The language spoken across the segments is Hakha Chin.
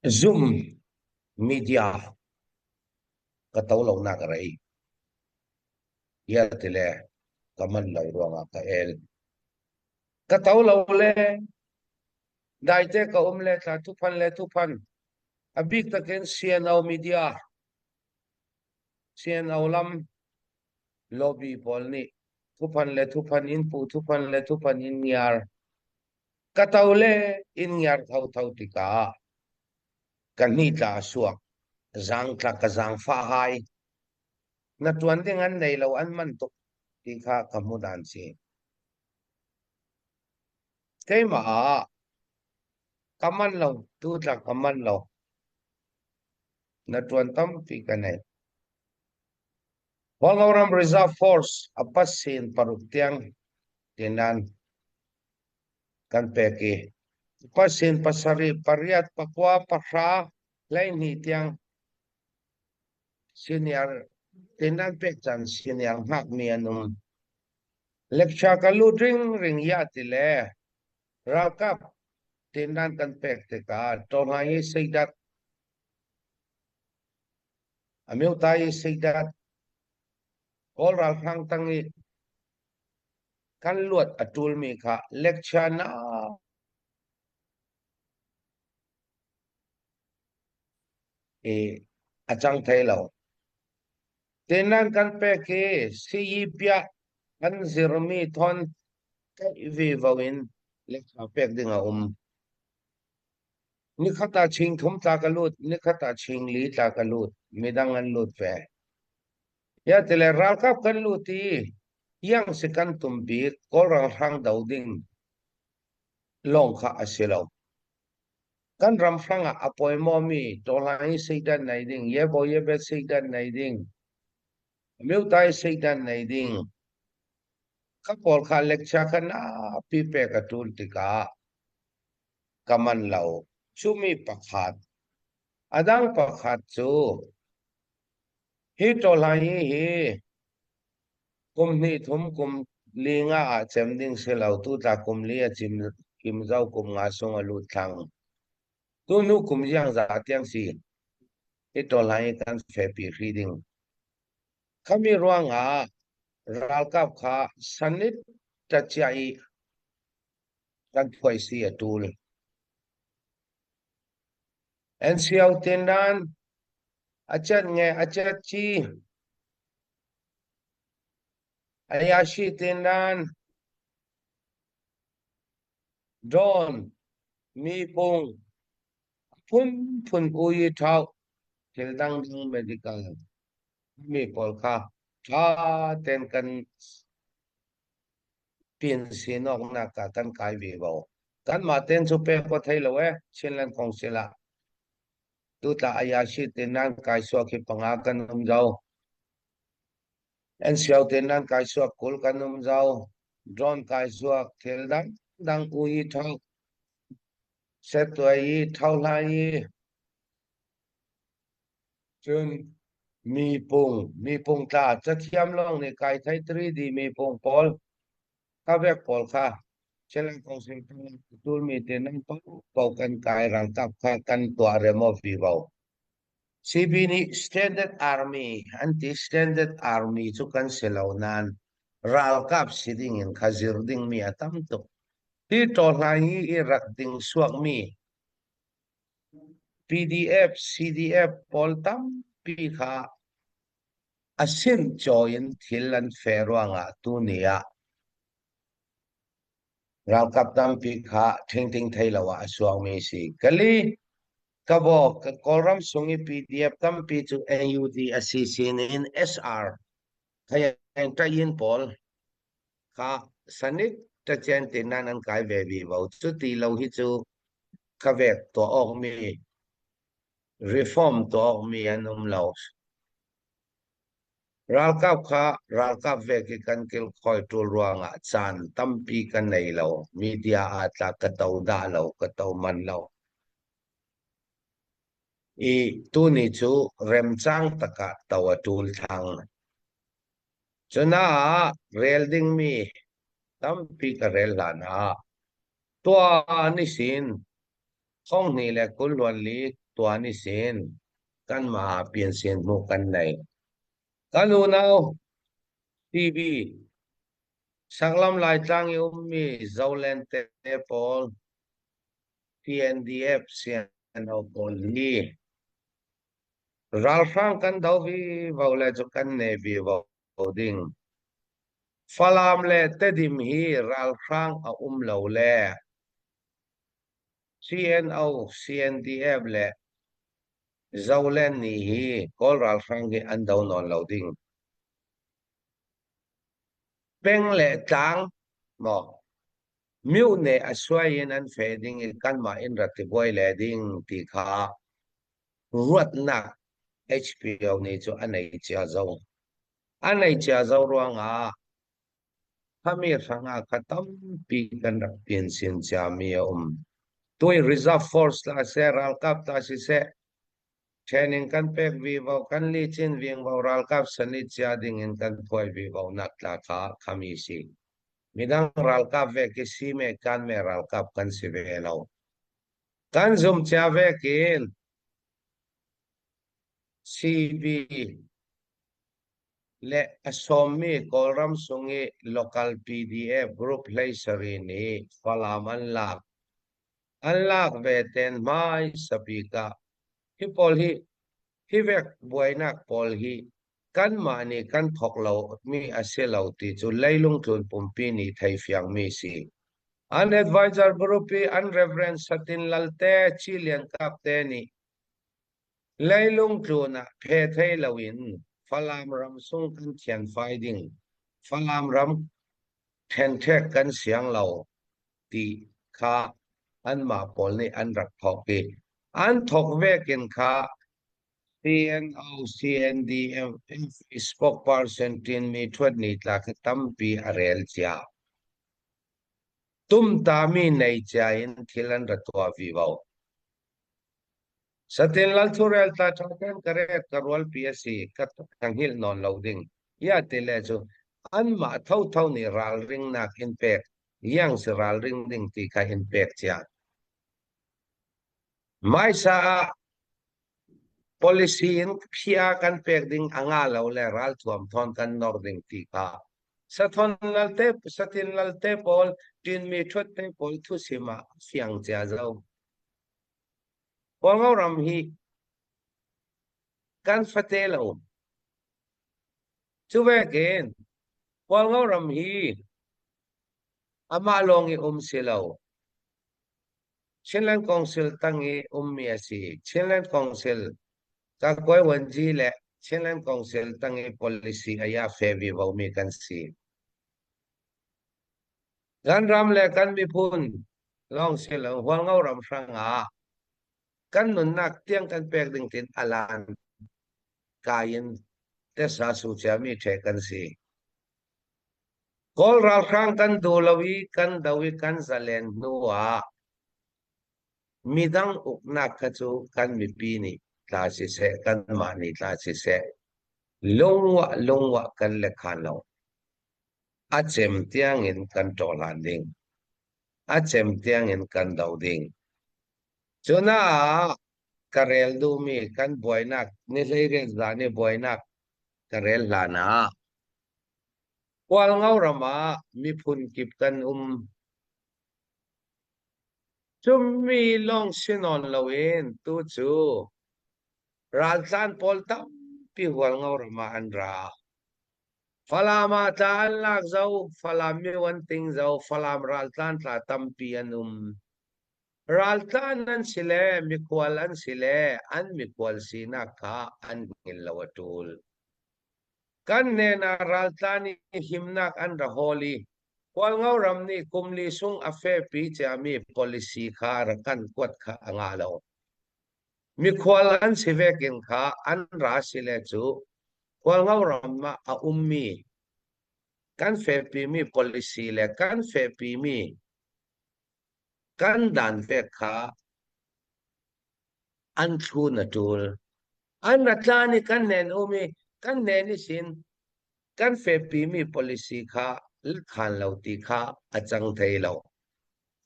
Zoom media ka to lonak a rei. Ia ti le ka man lo ruangah ka el. Ka to lo le daite ka um le thla thuphan le thuphan. A bik takin CNO media CNO lam lobby pawl nih thuphan le thuphan in pu thuphan le thuphan in ngiar. Ka to le in ngiar thotho tikah ka hni tla a suak. Zangtla ka zaangfah hai. Na ṭuan ding an nei lo an man tuk ti kha ka hmu dan si. Keimah ah ka man lo, tu tla ka man lo. Na ṭuan tampi ka nei. Hualngoram Reserve Force a pasin paruk tiang tinan kan pek i pasin pasarih, pariat, pakua, pahra, 12 tiang senior tinan pek caan senior hngakmi an um. Lecture ka lut ringring ya ti le ralkap tinan kan pek tikah tawhlai i seidat Amyota i seidat Kawl ralhrang tang i kan luat a ṭulmi kha lecture na i a cang thai lo. Tenan kan pek i siyi piah kan zirmi thon tlaih ve vo in lecture pek ding a um. Nikhat ah ching thum tla ka lut, nikhat ah ching li tla ka lut, midang an lut ve. Ya tile ralkap kan lut i yang si kan tum bik Kawl ralhrang do ding lawng kha a si lo. Kan ram hrang ah a pawimawmi tawhlang i seidan nei ding, yebo yebe seidan nei ding, myutai seidan nei ding, kha pawl kha lecture kha na pi pek a tul tikah ka man lo. Cumi pakhat. A dang pakhat cu hi tawhlang hi hi kum hnih thum kum li nga ah cem ding si lo tu tla kum li a cim kim zau kum nga sung a lut thlang tu hnu kum ziang za tiang si hi tawhlang hi kan fepi hri ding khami ruangah ralkap kha sanit ta chia i kan phuai si a tul NCO tindan a chet nge a chet chi Ayashi tindan Don mipung phunphun uyi thau thil dangdang medical mi pawl kha ṭha ten kan pin sinawk nak ah kan kai ve vo. Kanmah ten cu pek ko thei lo e Chinland Council ah tutla ayashi tinan kai suak hi panga kan um zo. NCO tinan kai suak 20 kan um zo. Drone kai suak thil dang dang uyi thau set tuai i thau hlai i cun mipung mipung tla cathiam lawng nih kai thei 3D mipung pawl ka vek pawl kha Chinland Council tulmi te nan paoh kan kai ralkap kha kan tuah remo vivo. CB nih Standard Army an ti Standard Army cu kan si lo nain ralkap si ding in kha zir dingmi a tam tuk. Hi tawhlai hi i rak ding suakmi PDF, CDF pawl tampi kha a sincawi in thil an fe ruangah tuni ah ralkap tampi kha ṭhingting thei lo ah a suangmi si. Kali Kabo Kawlram sung i PDF tampi cu NUG a si sinin SR Thayin pawl kha sanit tacen tinan an kai ve vivo. Cu ti lo hi cu ka vek tuah awk mi reform tuah awk mi an um lo. Ralkap kha ralkap vek i kan kilkhawi ṭul ruangah caan tampi ka nei lo. Media ah tla ka to dah lo, ka to man lo. I tuni cu remcang takah to a ṭul thlang. Cunaah rel dingmi tampi ka rel hlan ah tuah ni sin 2024. Tuan i sin kanmah ah piansen hmuh kan nei. Kan unau TB Saklam Laitlang i ummi Zoland te pawl TNDF CNO pawl hi ralhrang kan do vivo le cu kan ne vivo ding. Falam le Tedim hi ralhrang a um lo le CNO, CNDF le Zoland nih hi Kawl ralhrang hi an do nawn lo ding. Peng le tlang maw myone a suai in an fe ding i kanmah in rak ti buai le ding ti kha ruatnak HPO nih cu a nei cia zo. A nei cia zo ruangah khami hrangah kha tampi kan rak pian sin ciami a um. Tui reserve force la seh, ralkap ta siseh, training kan pek vivo, kan li chin vingvo ralkap sanit cia ding in kan phuai vivo nak tla kha khami si. Midang ralkap ve ki si me kan me ralkap kan si ve lo. Kan zum cia ve kin CB le a sawmmi Kawlram sung i local PDF group 17 nih Falam an lak. An lak ve ten hmaisa bik ah hi pawl hi hi vek buainak pawl hi kanmah nih kan thawk lomi a si lo ti cu leilung tlun pumpi nih theifiangmi si. An advisor group i an Reverend Satin Lalte Chi Lian Kap te nih Leilung tlun ah phe thei loin Falam ram sung kan thianfai ding, Falam ram ṭhenṭhek kan siang lo ti kha anmah pawl nih an rak thawk i an thawk vekin kha CNO, CNDF spokesperson Ṭinmi ṭhuat ni tla khi tampi a rel cia. Tumtami nei cia in thil an ra tuah vivo. Satin lal thurel tla ṭha ten ka ret ka rualpi a si ka ka hngilh nawn lo ding. Ia ti le cu anmah thotho nih ralringnak in pek iang si ralring ding ti kha in pek cia. Maisa ah policy in phia kan pek ding a nga lo le ralthuam thawn kan nor ding ti kha sathon lalte satin lalte pawl tinmi ṭhuat te pawl thusim ah fiang cia zo. Hualngo ram hi kan fate lo. Cu vekin Hualngo ram hi amah lawng i um si lo. Chinland Council tang i ummi a si. Chinland Council Kakuai Wanji le Chinland Council tang i policy a ya fe vivo mi kan si. Kan ram le kan miphun lawng si lo Hualngo ram hrangah kan nunnak tiang kan pek ding tin alan kai in tesa su ciami ṭhe kan si. Kawl ralhrang kan duh lo i kan do i kan zalen hnu ah midang uknak kha cu kan mipi nih tla siseh kanmah nih tla siseh lungwah lungwah kan le khan lo. A cem tiangin kan ṭawhlan ding. A cem tiangin kan do ding. Cunaah ka rel duhmi kan buainak ni 18 zan i buainak ka rel hlan ah Hualngo ram ah miphun kip kan um. Cumi lawng si nawn loin tu cu raltlan pawl tampi Hualngo ram ah an ra. Falam ah tla an lak zau, Falam mio an ting zau, Falam raltlan tla tampi an um. Raltlan an si le mikhual an si le an mikhual sinak kha an hngil lo a ṭul. Kan hnen ah raltlan i himnak an ra hawl i Hualngo ram nih kum li sung a fehpi ciami policy kha rak kan kuat kha a ngah lo. Mikhual an si vekin kha an ra si le cu Hualngo ram ah a ummi kan fehpimi policy le kan fehpimi kan dan pek kha an thlun a ṭul. An ra tlan i kan nen um i kan nen i sin kan fehpimi policy kha khan lo ti kha a cang thei lo.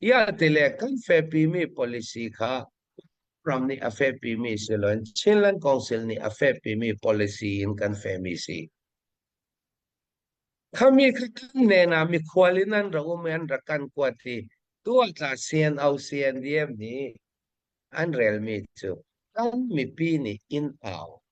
Ia ti le kan fehpimi policy kha Ram nih a fehpimi si loin Chinland Council nih a fehpimi policy in kan fehmi si. Khami kha kan nen ah mikhual in an ra um i an rak kan kuat i tu ah tla CNO CNDF nih an relmi cu kan mipi nih inn au.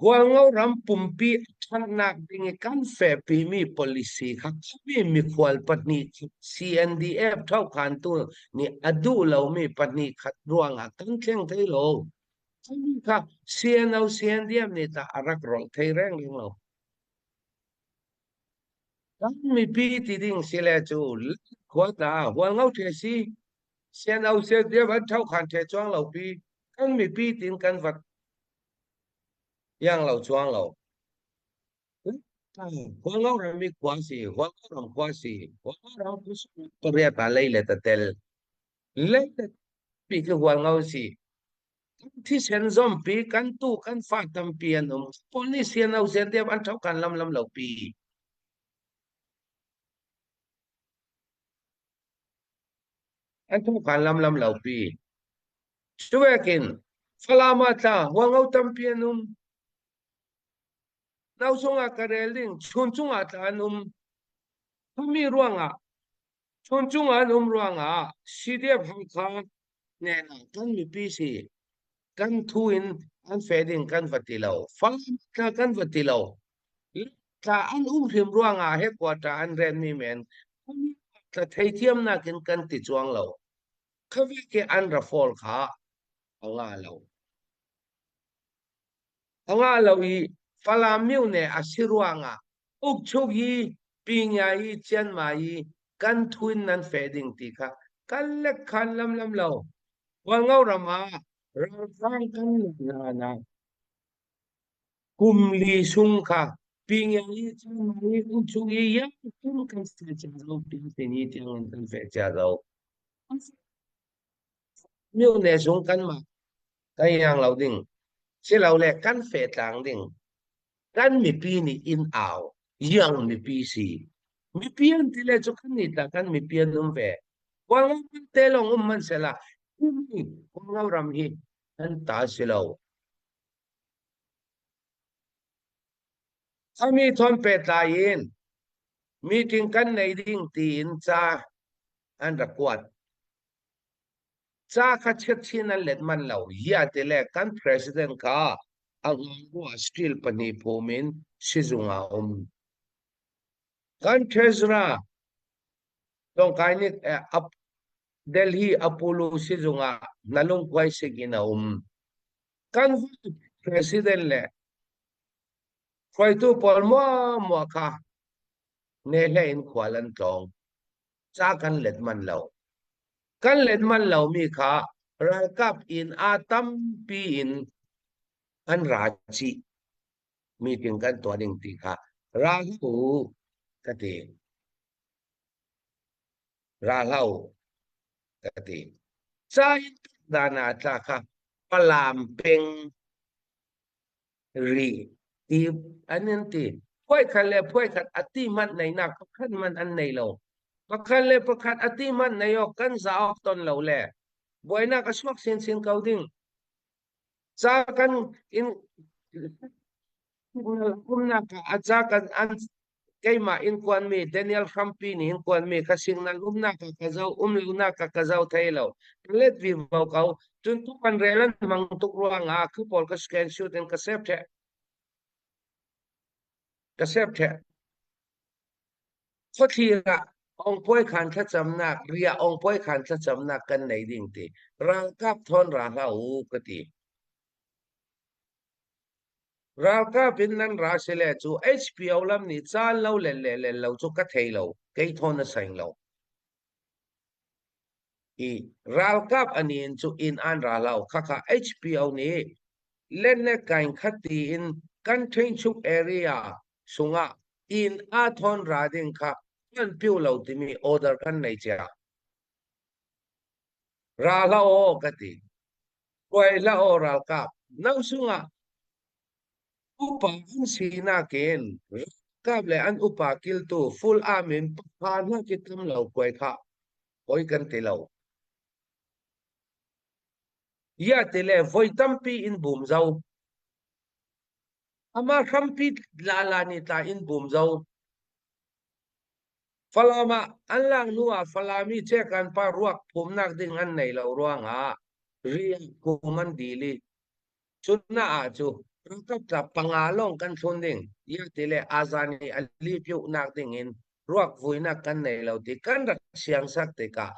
Hualngo ram pumpi a ṭhatnak ding i kan fehpimi policy kha khuami mikhual pahnih CNDF ṭhokhantu nih a duh lomi pahnih khat ruangah kan thleng thai lo. Khuami kha CNO CNDF nih tah a rak rolh thai reng lo. Kan mipi ti ding si le cu khua ta Hualngo ṭhe si CNO CNDF an ṭhokhan ṭhe chuang lo pi kan mipi tin kan vat Iang lo chuang lo. Hualngo ram i khua si, Hualngo ram khua si, Hualngo ram pariat ah lei le tatel. Lei le pi khi Hualngo si. Thisen zompi kan tu kan fa tampi an um. Paul nih sian au sian tiam an tho kan lam lam lo pi. An tho kan lam lam lo pi. Cuvekin Falam ah tla hualngo tampi an um. Nausung ah ka rel ding chuncung ah tla an um. Khumi ruangah chuncung ah an um ruangah CDF Hakha nen ah kan mipi si kan thu in an fe ding kan va ti lo. Falam tla kan va ti lo. Tla an um hrim ruangah headquarter an renmi men tla theithiamnak in kan ti chuang lo. Khawike an ra fawl kha a nga lo. A nga lo i Falam myone a si ruangah ukchuk hi Pinya i Chianma i kan thuin nan feh ding ti kha kan lek khan lamlam lo. Hualngo ram ah ralhrang kan hna na kum li sung kha Pinya i Chianma i ukchuk i yang kum kan feh cia lo tini tiang kan feh cia lo. Myone zung kanmah kan iang lo ding silole kan fehtlang ding kan mipi nih inn au iang mipi si mipi an ti le cu kan nih tah kan mipi an um ve Hualngo te lawng um hmanh sehla Hualngo ram hi an ta si lo Ami thon pehtlai in meeting kan nei ding tiin ca an rak kuat. Ca kha chiatchin an let man lo. Yia ti le kan president kha a ngaibu ah steel pahnih phum in sizung ah um. Kan treasurer tongkai nih Delhi Apollo sizung ah na lungkuai sik in a um. Kan president le hruaitu pawl muamua kha nehle in khual an tlawng. Ca kan let man lo. Kan let man lomi kha ralkap inn ah tampi in an ra chih. Meeting kan tuah ding ti kha ra hlah u ka ti. Ra hlah u ka ti. Ca in dan ah tla kha Falam peng ri ti an in ti. Phuai khat le phuai khat a ti hmanh neinak pakhat hmanh an nei lo. Pakhat le pakhat a ti hmanh nei awk kan za awk ton lo le buainak a chuak sinsin ko ding. Ca kan in umnak ah a ca kan an keimah in kuanmi Daniel Hrampi nih in kuanmi ka signal umnak ah ka zoh um lonak ah ka zoh thai lo ka let vi vo ko cun tu kan rel an hmang tuk ruangah khu pawl ka scan shoot in ka save the ka save the khuathlir ah ongpuai khan thlacamnak ria ongpuai khan thlacamnak kan nei ding ti ralkap thawn ra hlah u ka ti Ralkap in nan ra sile cu HPO lam nih caan lo le le le lo cu ka thei lo kei thawn a seng lo i ralkap ani in cu inn an ra lo khakha HPO nih len le kain khat ti in kan train chuk area sungah inn a thawn ra ding kha kan piu lo timi order kan nei cia ra hlah aw ka ti Kuai hlah aw ralkap no sungah upa an sinak in ralkap le an upa kiltu full arm in pakha hna khi tam lo kuai kha poi kan ti lo. Ia ti le voi tampi in bum zo. Amah hrampi lala ni tla in bum zo. Falam ah an lak hnu ah Falam i Cekan pa ruak phumnak ding an nei lo ruangah rian phum an dil i cun ah cu ralkap tla panga lawng kan thlun ding ia ti le azan i a lipyuhnak ding in ruak vuinak kan nei lo ti kan rak siangsak tikah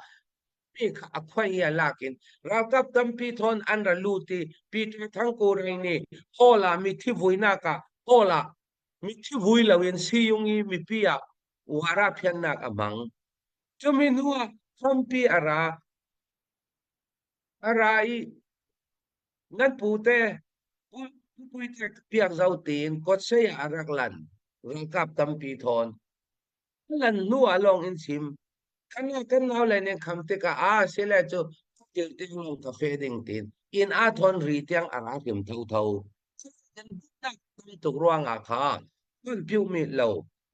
mi kha a khuai i a lak in ralkap tampi thawn an ra lut i Peter Thangkureng nih hall ah mithi vuinak ah hall ah mithi vui loin siyung i mipi ah wara phiannak a hmang. Cumi hnu ah tampi a ra a ra i nan pute puite piak zo tiin kawtsei ah a rak lan ralkap tampi thawn lan hnu ah lawng in chim kan kan nau le ning kham tikah a sile cu til ting lawng ka fe ding tin in a thon ri tiang a ra hrim tho tho kan tam tuk ruangah kha kan piu mi lo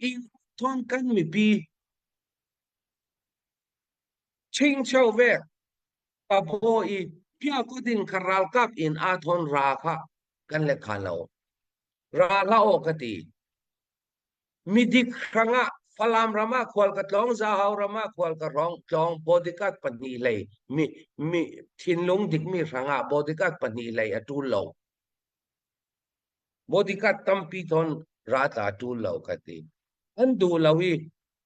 in thon kan mipi chingcheu ve pa bo i pia ko ding kha ralkap in a thon ra kha kan le kha lo ra la o ka ti Midik hrangah Falam ram ah khual ka tlawng, Zahau ram ah khual ka rong, tlawng bodyguard pahnih hlei mi mi thinlung dikmi hrangah bodyguard pahnih hlei a ṭul lo. Bodyguard tampi thawn ra tla ṭul lo ka ti. An duh lo i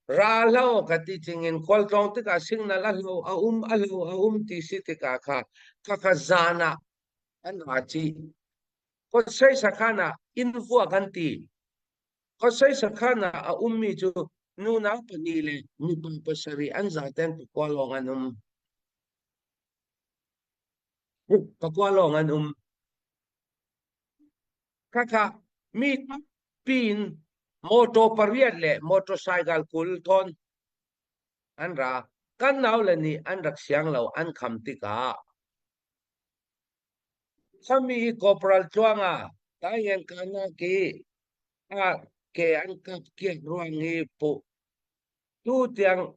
ra hlo ka ti cingin khualtlawng tikah signal a hlo a um a hlo a um ti si tikah kha khakha zan ah an ra chih. Kawtsei sakhan ah inn vua kan ti. Kawtsei sakhan ah a ummi cu nunau pahnih le mipa pasarih an zaten pakua lawng an um. Pakua lawng an um. Khakha mi tampi in motor pariat le motorcycle 20 thawn an ra. Kan nau le nih an rak siang lo an kham tikah Khuami i Corporal Tluanga Tayen Kanaki ah ke an kap kiak ruang i puh tu tiang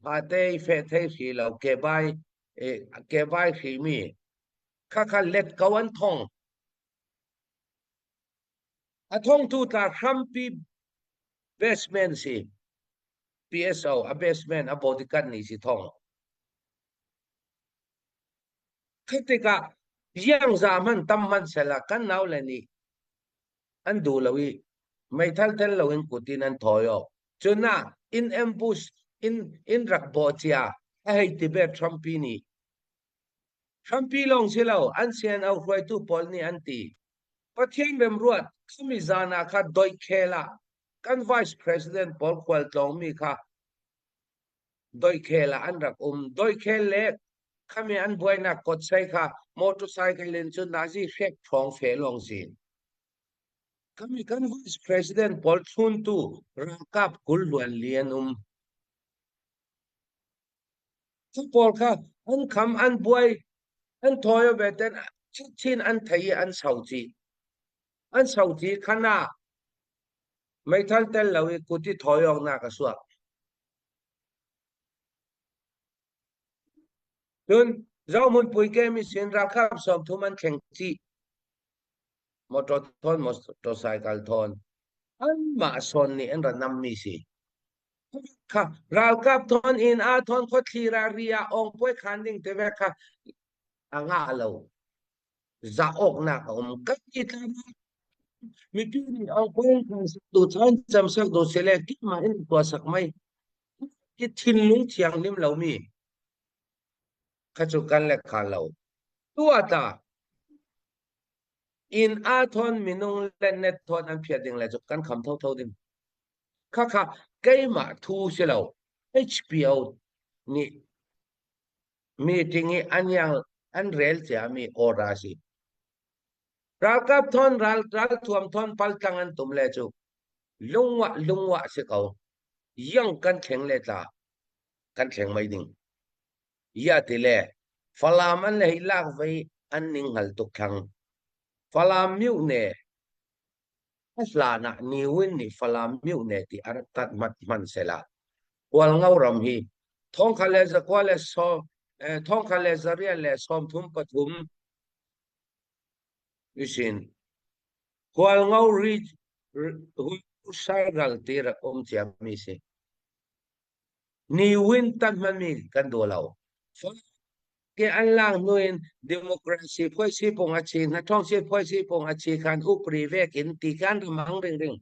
hate i feh thei hri lo ke bai ke bai hri mi khakha let ko an thong a thong tu tla hrampi basement si PSO a basement a bodyguard ni si thong. Khi tikah iangza hmanh tam hmanh sehla kan naule nih an duh lo i meithal tel loin kut in an thawi awk. Cun ah in ambush in in rak bawh cia a hei ti ve Trumpi nih. Trumpi lawng si lo an CNO hruaitu pawl nih an ti. Pathian remruat khami zan ah kha doikhel ah kan vice president pawl khualtlawngmi kha doikhel ah an rak um. Doikhel le khami an buainak kotsei kha motorcycle in cun nazi hrek ṭhawng fe lawng si. Khami kan vice president pawl thluntu ralkap 20 luan li an um. Cu pawl kha an kham an buai an thawi ve ten chin an thei i an sau ci. An sau ci khana meithal tel lo i kut i thawi awk nak a suak. Cun Zohmunpui kemi sin ralkap 30 an thleng chih. Motor thawn, motorcycle thawn. Anmah sawn nih an ra nammi si. Kha ralkap thawn in a thawn khuathli ra ri ah ongpuai khan ding te ve kha a ngah lo. Za awknak a um. Kan i tla mipi nih ongpuai khan sak du chan cam sak du sile kima in tua sak mai. Hi thinlung thianghlim lomi kha cu kan le kha lo. Tu ah tah inn aa thawn minung le net thawn an phiat ding le cu kan kham thotho ding. Khakha keimah thu si lo HPO nih meeting i an yang an rel ciami order si. Ralkap thawn ral ralthuam thawn paltlang an tum le cu lungwah lungwah si ko. Yang kan thleng le tla kan thleng mai ding. Ya ti le Falam an le hi lak vei an ning hngal tuk thlang. Falam miu ne a hlan ah Niwin nih Falam miu ne ti a rak tat mat hman sela. Hualngo ram hi thongkhat le zakua le sawm thongkhat le zariat le 33. Isin Hualngo ral ti rak um ciami si. Ni win tan hmanmi kan duh lo. Ke an lang hnu in democracy phoi si pung a chi na thong si phoi si pung a chi khan upri vek in ti kan ramang ring ring.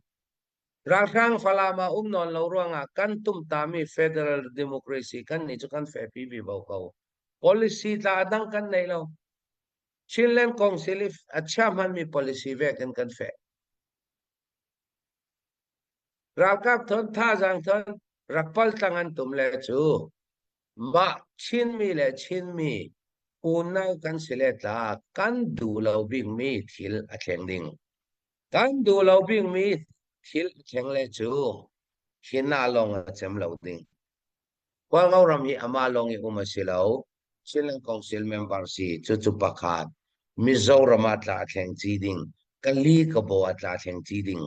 Ralhrang Falam ah um nawn lo ruangah kan tumtami federal democracy kan nih cu kan fepi vi bo ko. Policy tla a dang kan nei lo. Chinland Council i a chia hmanmi policy vek in kan feh. Ralkap thon thazaang thon rak paltlang an tum le cu mah Chinmi le Chinmi unau kan si le tla kan duh lo bikmi thil a thleng ding. Kan duh lo bikmi thil a thleng le cu hina lawng a cem lo ding. Hualngo ram hi amah lawng i um a si lo. Chinland Council member si cucu pakhat. Mizoram ah tla a thleng ci ding. Kali Kabo ah tla a thleng ci ding.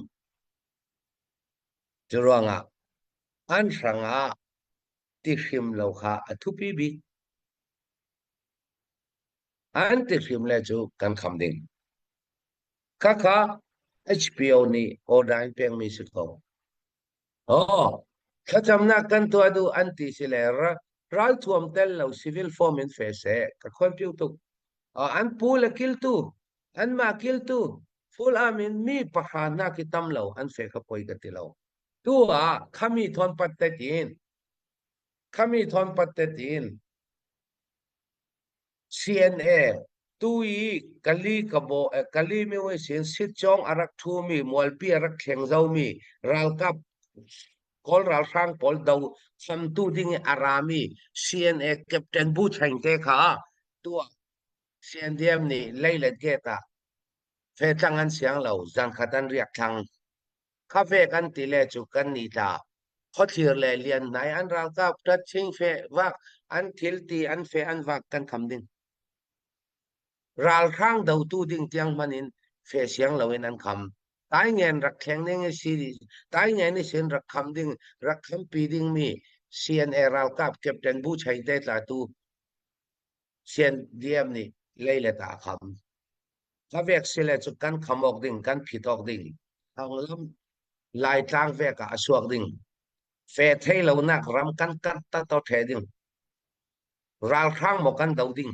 Cu ruangah an hrangah ti hrim lo kha a thupi bik. An ti hrim le cu kan kham ding. Khakha HPO nih order in pekmi si ko. Oh, thlacamnak kan tuah duh an ti si le ralthuam tel lo civil form in fe seh ka khuanpiu tuk. An pu le kiltu, anmah kiltu, full arm in mi pahra hna khi tam lo an fe kha poi ka ti lo. Tu ah khami thawn pat te tin, khami thawn pat te tin, CNA tu i Kali Kabo Kali mi sin Sitcawng a rak ṭhumi mualpi a rak thleng zomi ralkap Kawl ralhrang pawl do samtu ding i a rami CNA Captain Bu Cheng te kha tuah CNDM nih leilet gate ah fetlang an siang lo zankhat an riak thlang. Kha ve kan ti le cu kan ni tla. Khuathlir le liannai an ralkap ṭatching fe vak an thil ti an fe an vak kan kham ding. Ralhrang dotu ding tiang hmanh in fe siang loin an kham. Taingen rak thleng ding i si Taingen i sin rak kham ding rak khampi dingmi CNA ralkap Captain Bu Chai te tla tu CNDM nih lei le ta a kham. Ka vek sile cu kan kham awk ding, kan phit awk ding. Thanglam Laitlang vek ah a suak ding. Fe thei lonak ram kan kat ta to the ding. Ralhrang maw kan do ding.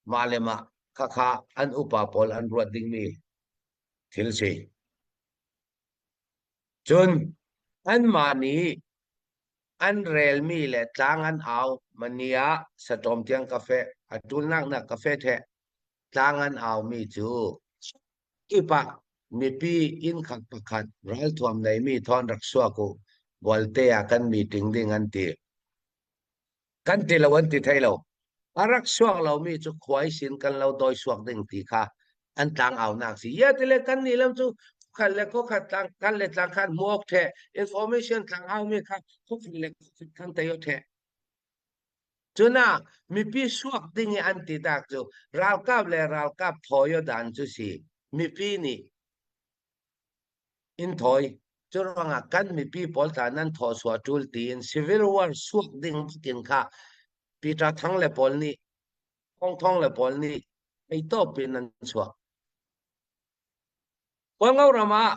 Mah le mah khakha an upa pawl an ruat dingmi thil si. Cun anmah nih an relmi le tlang an au mani ah saṭawm tiang ka feh a ṭulnak nak ka feh ṭheh tlang an aumi cu kip ah mipi inn khat pakhat ralthuam neimi thawn rak suak u bualte ah kan meeting ding an ti. Kan ti lo an ti thai lo. A rak suak lomi cu khuai sin kan lo dawi suak ding ti kha an tlang aunak si. Ya tile kan nih lam cu khat le khat tlang kan le tlang khan hmuak the information tlang aumi kha khukhat le khukhat kan tayo the. Cuna mipi suak ding i an ti tak cu ralkap le ralkap thawi dan cu si. Mipi nih in thawi. Cu ruangah kan mipi pawl tla nan thaw suah ṭul tiin civil war suak ding bakin kha Peter Thang le pawl nih Thong Thong le pawl nih ei tawp in an chuak. Hualngo ram ah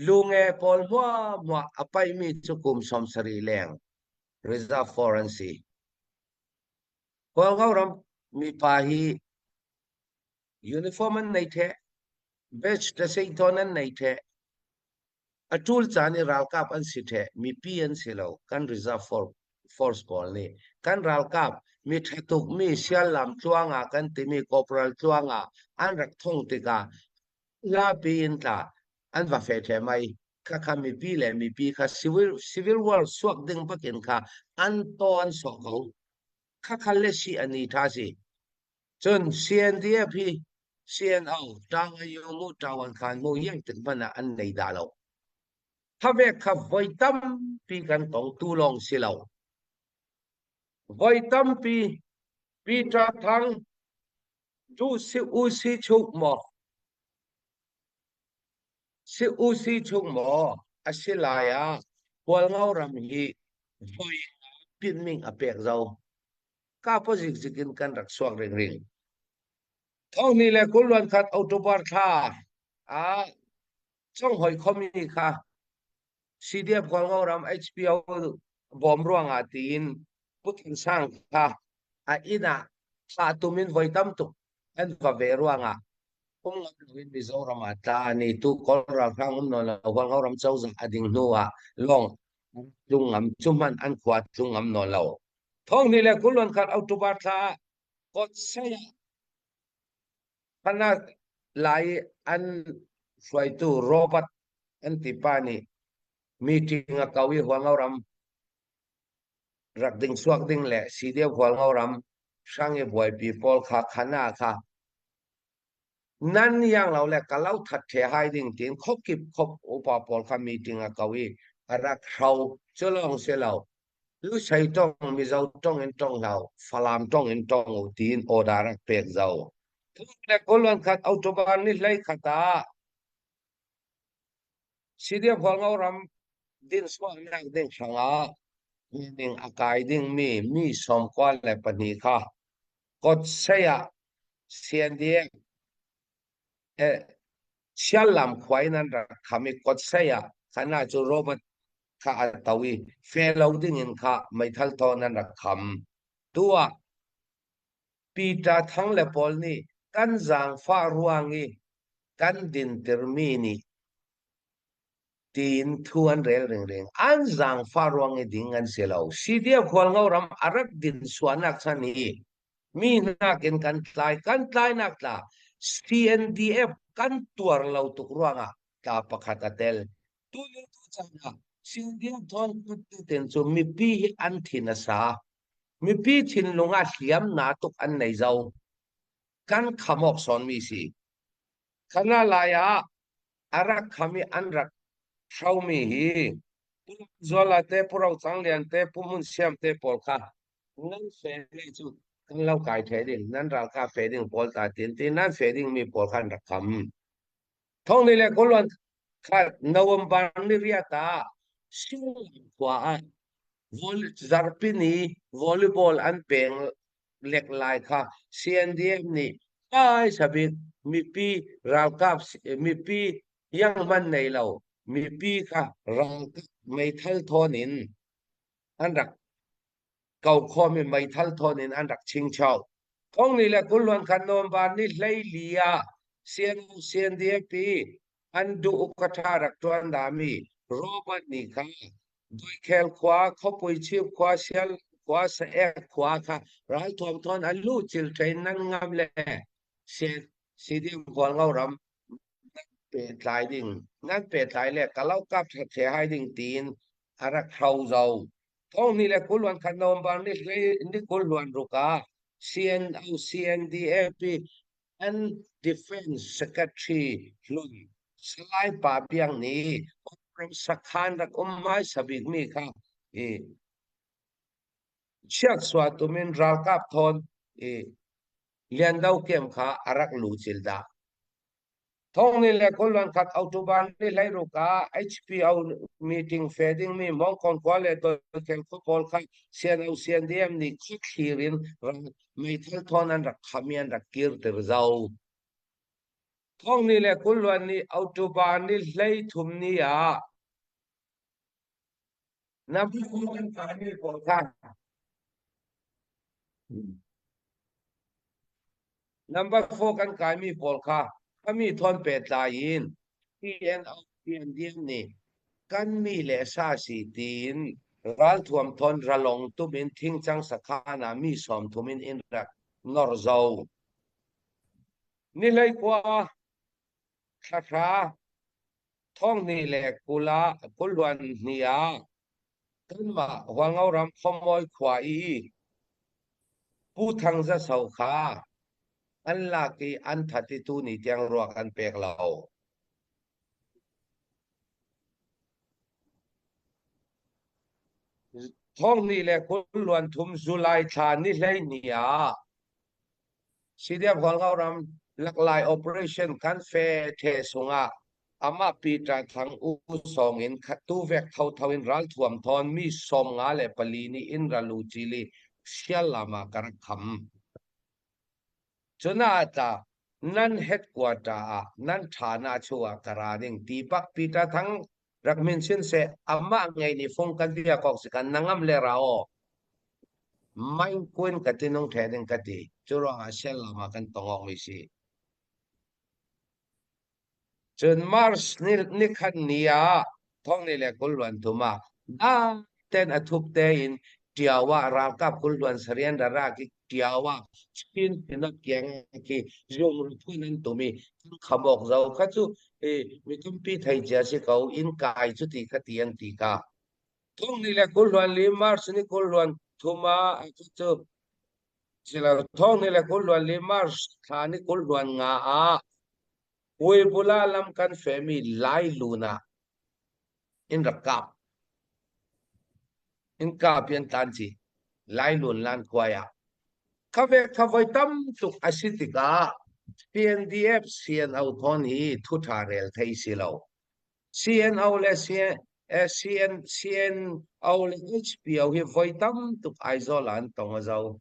lunge pawl hmuahhmuah a paihmi cu kum 70 leng reserve for an si. Hualngo ram mipa hi Uniform an nei ṭheh. Badge ṭaseithawn an nei ṭheh. A ṭul caan i ralkap an si ṭheh. Mipi an si lo. Kan reserve force pawl nih. Kan ralkap mi ṭha tukmi siallam tluang ah kan timi corporal tluang ah an rak thong tikah zapi in tla an va fe ṭheh mai. Khakha mipi le mipi kha civil war suak ding bakin kha an taw an sawh ko. Khakha le si an i ṭha si. Cun CNDF hi CNO Ṭangayo mu Ṭawan khan mu yang tik hmanh ah an nei dah lo. Thavek kha voi tampi kan tong tu lawng si lo. Voi tampi Peter Thang du si u si chuk maw si u si chuk maw a si lai ah Hualngo ram hi voi pinming a pek zo. Ka pa zikzik in kan rak suak ringring. Thonghnih le 21 khat October thla ah conghoi khuami kha CDF Hualngo ram HPO bawm ruangah tiin Pu Than Sang kha a inn ah thlah tum in voi tam tuk an va ve ruangah um ngam loin Mizoram ah tla ni tu Kawl ralhrang um nawn lo Hualngo ram cozah a ding hnu ah lawng tlung ngam cu hmanh an khua tlung ngam nawn lo. Thonghnih le 21 khat October thla ah Kawtsei ah Phanak lai i an hruaitu Robert an ti pa nih meeting a ko i Hualngo ram rak ding suak ding le CDF Hualngo ram hrang i buaipi pawl kha khana kha nan yang lo le ka lo that the hai ding tin khokip khop upa pawl kha meeting a ko i a rak hro cu lawng si lo Lusei tong Mizo tong in tong hlah u, Falam tong in tong u tiin order rak pek zau. Le kawlwan khat October ni hlei khat ah CDF Hualngo ram din suahnak ding hrangah ning a kai dingmi mi 92 kha Kotsei ah CNDF Siallam khua in an rak kham i Kotsei ah khan ah cu Robert kha a to i fe lo ding in kha meithal thawn an rak kham. Tu ah Peter Thang le pawl nih kan zaangfah ruang i kan dintirmi nih tiin thu an rel ringring. An zaangfah ruang i ding an si lo. CDF Hualngo ram a rak din suahnak chan hi mi nakin kan tlai kan tlainak tla CNDF kan tuar lo tuk ruangah tla pakhat a tel. Tu lio tu caan ah CNDF thawn ten cu mipi hi an thin a sa. Mipi thinlung ah hliam na tuk an nei zo. Kan khamok sawn mi si. Khana lai ah a rak kham i an rak hromi hi Pu Zuala te, Pu Ro Cang Lian te, Pu Hmun Siam te pawl kha nan fe le cu kan lo kai the ding, nan ralkap fe ding pawl ta tin ti nan fe ding mi pawl kha an rak kham. Thong ni le kuluan khat November ni riat ah Shillong khua ah zarpini volleyball an peng lek lai kha CNDF nih hmaisa bik mipi ralkap mipi iangman nei lo mipi kha ralkap meithal thawn in an rak ko khawm i meithal thawn in an rak chingcho. Thong ni le kulluan khan November ni 14 ah CNO CNDF an duh ukatha rak tuan dami Robert nih kha Doikhel khua, Khuapui Chief khua, Sial khua, Saek khua kha ralthuam thawn an luh cil train nan ngam le CDM Hualngo ram nan pehtlai ding nan pehtlai le kalau kap the hai ding tiin a rak hro zo. Thong ni le kulwan khat November ni ni kulluan ruk ah CNO CNDAP an Defense Secretary hlun Salai Pa Biang nih ram sakhan rak um hmaisa bikmi kha i chiaksua tumin ralkap thawn i Liando kem kha a rak lucil dah. Thong ni le kulluan khat October ni 16 ah HPO meeting fe dingmi Mongkon khua le Doikhel khua pawl kha CNO CNDM nih khuathlir in meithal thawn an rak kham i an rak kirter zau. Thong ni le kulluan ni October ni 13 ni ah na kan kaimi pawl kha Number 4 kan kaimi pawl kha kami thawn pehtlai in PNO PNDM nih kan mi le sa si tiin ralthuam thawn ralong tum in thingcang sakhan ah mi 30 in in rak nor zo. Ni 19 thla hra thong hnih le 20 ah kulluan hnih ah kanmah Hualngo ram Khuamawi khua i Pu Thang Za So kha an lak i an that i tuni tiang ruak an pek lo. Thong hnih le kulluan thum July thla ni 12 ah CDF Hualngo ram laklai operation kan fe the sungah amah Peter Thang U song in tu vek thotho in ralthuam thawn mi 54 nih in ralu chili sial lama ka rak kham. Cuna tla. Nan headquarter ah nan ṭhana chuah ka ra ding ti bak Peter Thang rak min sin seh amah ngei ni fung kan bia kok si kan nangam le ra aw main kuin ka tinung the ding ka ti cu ruangah sel lama kan tongok mi si Cun Mars nikhat ni ah thong ni le 20 luan thum ah ten a thup tein Ṭiao ah ralkap 20 luan sarian rara ki Ṭiao ah Chin Synod kiang khi zung phun an tum i khamok zo kha cu mi tampi thei cia si ko inn kai cu ti kha ti an ti ka thong ni le 20 luan li March ni 20 luan thum ah cu silo thong ni le 20 luan li March thla ni 20 luan nga ah Puaibula lam kan fehmi Lailun ah in rak kap. In kap i an tlan ci. Lailun lan kuai ah. Kha ve kha voi tam tuk a si tikah CNDF CNO thawn hi thu ṭha rel thei si lo. CNO le CN, CN, CNO le HPO hi voi tam tuk Aizawl ah an tong a zo.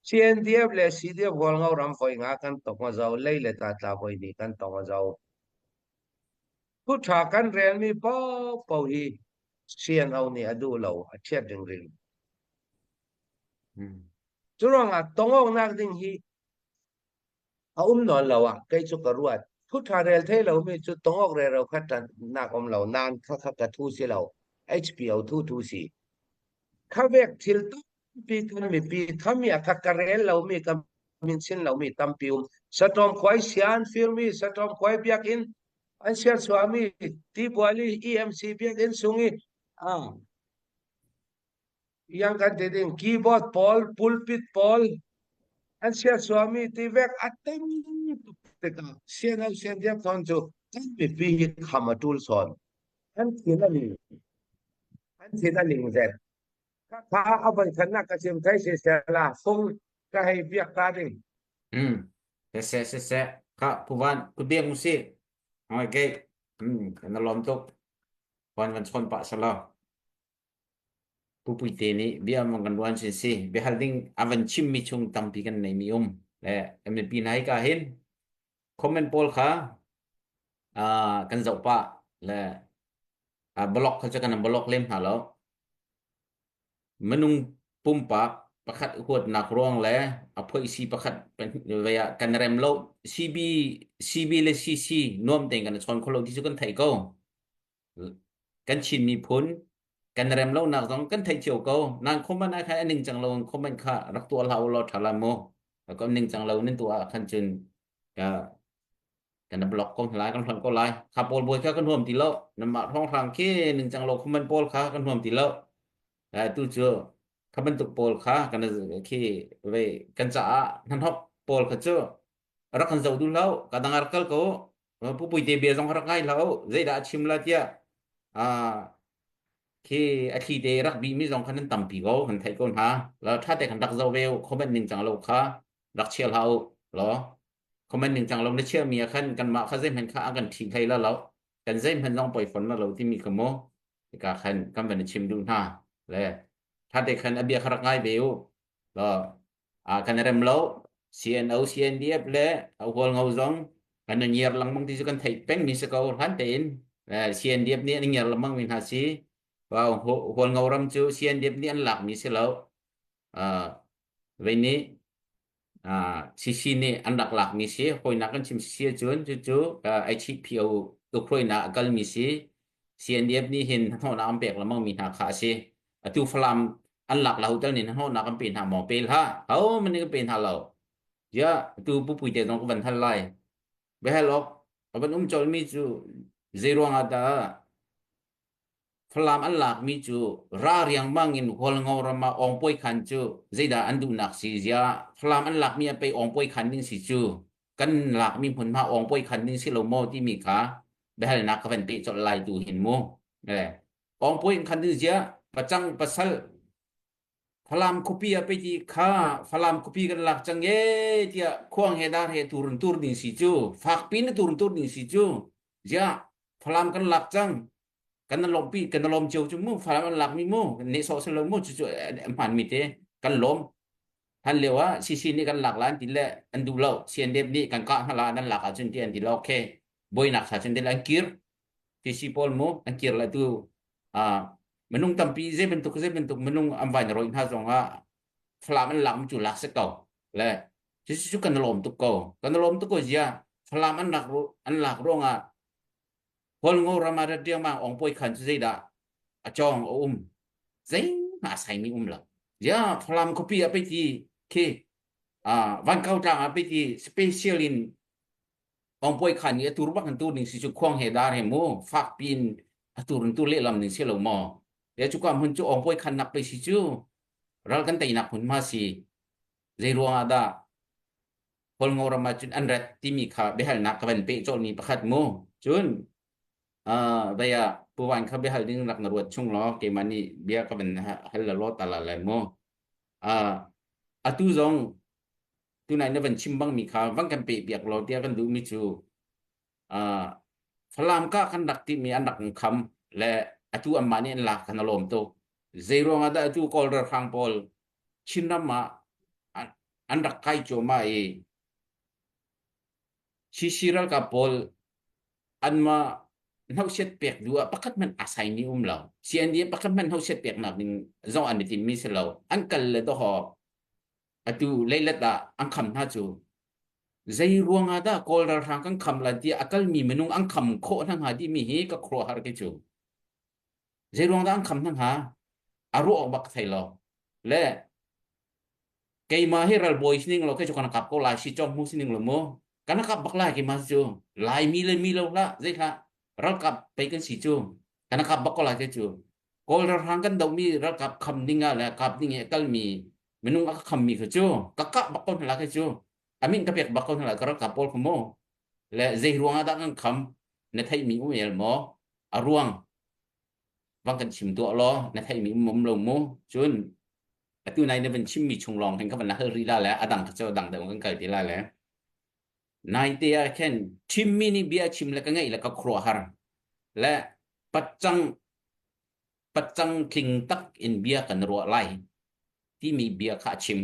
CNDF le CDF Hualngo ram voi nga kan tong a zo, lei le tla voi ni kan tong a zo. Thu ṭha kan relmi paohpaoh hi CNO nih a duh lo, a ṭhiat ringring. Cu ruangah tongawknak ding hi a um nawn lo ah kei cu ka ruat. Thu ṭha rel thei lomi cu tongawk rero kha ṭanhnak um lo, nain khakha ka thu si lo, HPO thu thu si. Kha vek thil tampi kan mipi khami a kha ka rel lomi ka min chin lomi tampi um. Saṭawm khuai sia an firmi, saṭawm khuai biakinn an serchuahmi Tibual i EMC biakinn sung i yang kan ti ding keyboard pawl, pulpit pawl an serchuahmi ti vek a tam tuk tikah sian au sian diak thon cu kan mipi hi kham a ṭul sawn. An thin a ling. An thin a ling zet. Kha a voi khatnak ka chim thai si sela fung ka hei biak ta ding. Hmm. Siseh siseh. Kha puvan ku biak mu si. Okay. Hmm. Kan lawm tuk. Puan van chawn pah sala. Pu Puite nih bia mang kan ruan sin si. Biahal ding a van chim mi chung tampi kan nei mi um. Le MNP na hi ka hin comment pawl kha uh, kan zoh pah le uh, block kha cu kan block lem hna lo. Minung pumpak pakhat huatnak ruang le a phoihsi pakhat vei ah kan rem lo CB CB le CC nuam tein kan i chawn kho lo ti cu kan theih ko. Kan Chin miphun kan rem lonak zong kan theih cio ko. Nan comment ah khan a ningcang lo in comment kha rak tuah hlah u law ṭha la mu. Kan ningcang lo nan tuah ah khan cun ka kan block ko lai kan hlonh ko lai. Kha pawl bawi kha kan huam ti lo. Nanmah hrawnghrang khi ningcang lo comment pawl kha kan huam ti lo. Tu cu kha bantuk pawl kha kan khi ve kan caah hnahnok pawl kha cu rak kan zoh duh lo ka dang rak kal ko pu puite bia zong rak ngai hlah zeidah a chim la tiah khi a thli te rak bih mi zong khan nan tampi ko kan theih ko hna la tha te khan rak zoh ve comment ning cang lo kha rak chia hlah u law comment ning cang lo na chia mi ah khan kanmah kha zeihmanh kha a kan ṭhi hlei la lo kan zeihmanh zong poi fon la lo timi kha mu hika khan kan van i chim duh hna le tha te khan a bia kha rak ngai ve u law a kan rem lo CNO CNDF le a hual ngo zong kan ngiar lengmang ti cu kan theih peng mi si ko hlan tein CNDF nih an ngiar lengmang mi hna si hual ngo ram cu CNDF nih an lak mi si lo vei nih CC nih an rak lak mi si hawinak kan chim si ahcun cucu HPO ukhruainak a kal mi si CNDF nih hin hnahnawhnak an pek lengmang mi hna kha a si atu Falam an lak la hotel nih hnahnawhnak an pe hna maw pe hlah ho man nih kan pe hna lo ya atu pupui te zong ka van hal lai biahal awk a van um colmi cu zei ruangah dah Falam an lakmi cu ra riangmang in Hualngo ram ah awngpuai khan cu zeidah an duhnak si ziah Falam an lakmi ah pei awngpuai khan ding si cu kan lakmi hmunhma awngpuai khan ding si lo maw timi kha biahalnak ka van peh colh lai tu hin mu eh awngpuai in khan ding ziah pacang pasal Falam khuapi ah pei ti kha Falam khuapi kan lak cang e tiah khuang he dar he turun tur ding si cu fakpi na turun tur ding si cu ziah Falam kan lak cang kan lawmpi kan lawm cio cu mu Falam an lak mi mu nehsawh si lo mu cu cu hmaan mi te kan lawm. Hlan lio ah CC nih kan lak la an ti le an duh lo. CNDF nih kan kah hna la nan lak ahcun ti an ti lo. Okay. Buainak sa cun an kir. CC pawl mu an kir le tu ah minung tampi zei bantuk zei bantuk minung an vai na roi hna zong ah Falam an lak mi cu lak si ko. Le cucu cu kan lawm tuk ko. Kan lawm tuk ko zia Falam an lak an lak ruangah Hualngo ram ah rat riangmang ong pawi khan cu zeidah a cawng a um zeihmah a saimi um lo. Ya Falam khuapi ah pei ti khi Vankau tlang ah pei ti special in ong pawi khan nih a tur bak in tur ning si cu khuang he dar he mu fak piin a tur in tur lehlam ning si lo maw. Ya cuka hmun cu ong pawi khan nak pei si cu ral kan teinak hmun ma si. Zei ruang ah dah Hualngo ram ah cun an rat timi kha biahalnak ka van peh colhmi pakhat mu. Cun uh, vei ah puvan kha biahal ding rak na ruat chung law keimah nih bia ka van hal la law ta la lai mu. Uh, atu zong tunai na van chim bangmi kha van kan peh piak law tiah kan duhmi cu uh, Falam ka kan rak timi an rak kham le atu anmah nih an lak kan a lawm tuk. Zei ruangah dah atu Kawl ralhrang pawl Chinram ah an rak kai cuahmah i CC ralkap pawl anmah hnauhsiat pek duh ah pakhat hmanh aa saimi um lo. CND pakhat hmanh hnauhsiat peknak ding zong an i timmi si lo. An kal le dawhaw atu leilet ah an kham hna cu zei ruang ah dah Kawl ralhrang kan kham lan tiah a kalmi minung an kham khawh hna hnga timi hi ka khuaruahhar kei cu. Zei ruang dah an kham hna hnga? A ruah awk bak ka thei lo. Le keimah hi ralbawi sining lo kei cu kan kap ko lai si cawk mu sining lo mu kan kap bak lai keimah cu laimi le mi lo hlah zei hlah ralkap pei kan si cu kan kap bak ko lai kei cu kawl ralhrang kan dohmi ralkap kham ding ah le kap ding i a kalmi minung a ka khammi kha cu ka kah bak ko hna lai kei cu a min ka pek bak ko hna lai ka ralkap pawl kha mu le zei ruang ah dah kan kham na theihmi um el maw a ruang vang kan chim tuah law na theihmi um um lo mu cun atu nai na van chimmi chung lawng hin ka van hal rih la le a dang kha cu dang deuh kan kal ti la le nai te ah khin chimmi nih bia chim le ka ngaih le ka khuaruahhar le patcang patcang tling tak in bia kan ruah lai timi bia kha a chim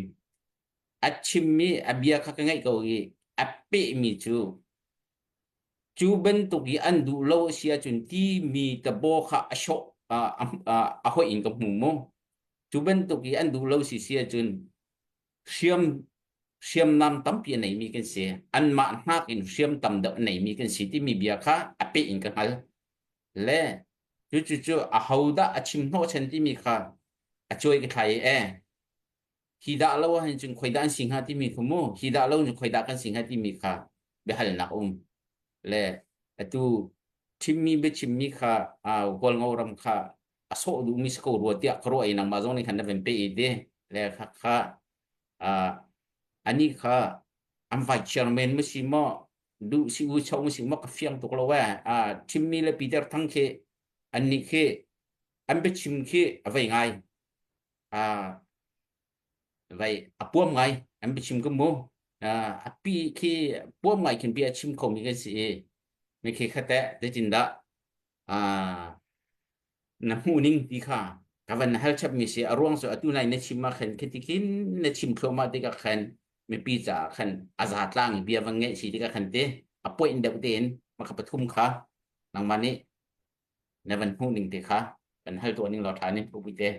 a chimmi a bia kha ka ngaih ko i a pehmi cu Cu bantuk i an duh lo a si ahcun timi tabaw kha a hrawh a hoih in ka hmu mu. Cu bantuk i an duh lo si si ahcun hriam hriamnam tampi a neimi kan si. Anmah hnak in hriam tam deuh a neimi kan si timi bia kha a peh in ka hngal. Le cucu cu ahodah a chim hnawhchan timi kha a cuai ka thlai i e hi dah lo ahhin cun khoi dah an si hnga timi kha mu hi dah lo cun khoi dah kan si hnga timi kha biahalnak um le atu thimmi biachimmi kha Hualngo ram kha a sawh duhmi si ko rua tiah ka ruah i nangmah zong nih khan na van pe i ti le kha kha ani kha an vice chairman ma si maw duh si u cho ma si maw ka fiang tuk lo e thimmi le Peter Thang khi annih khi an biachim khi a vei ngai vai a puam ngai an biachim ka mu a pi khi puam ngai khin bia a chim khomi kan si i mi khi kha teh zeitindah na hmuh ning ti kha ka van hal chap mi si a ruang cu atu nai na chim ah khan khiti khin na chim thluahmah tikah khan mipi caah khan a za tlang i bia van ngeih si tikah khan te a point deuh tein maka pathum kha nangmah nih na van hmuh ning te kha kan hal tuah ning law ṭha ning pui te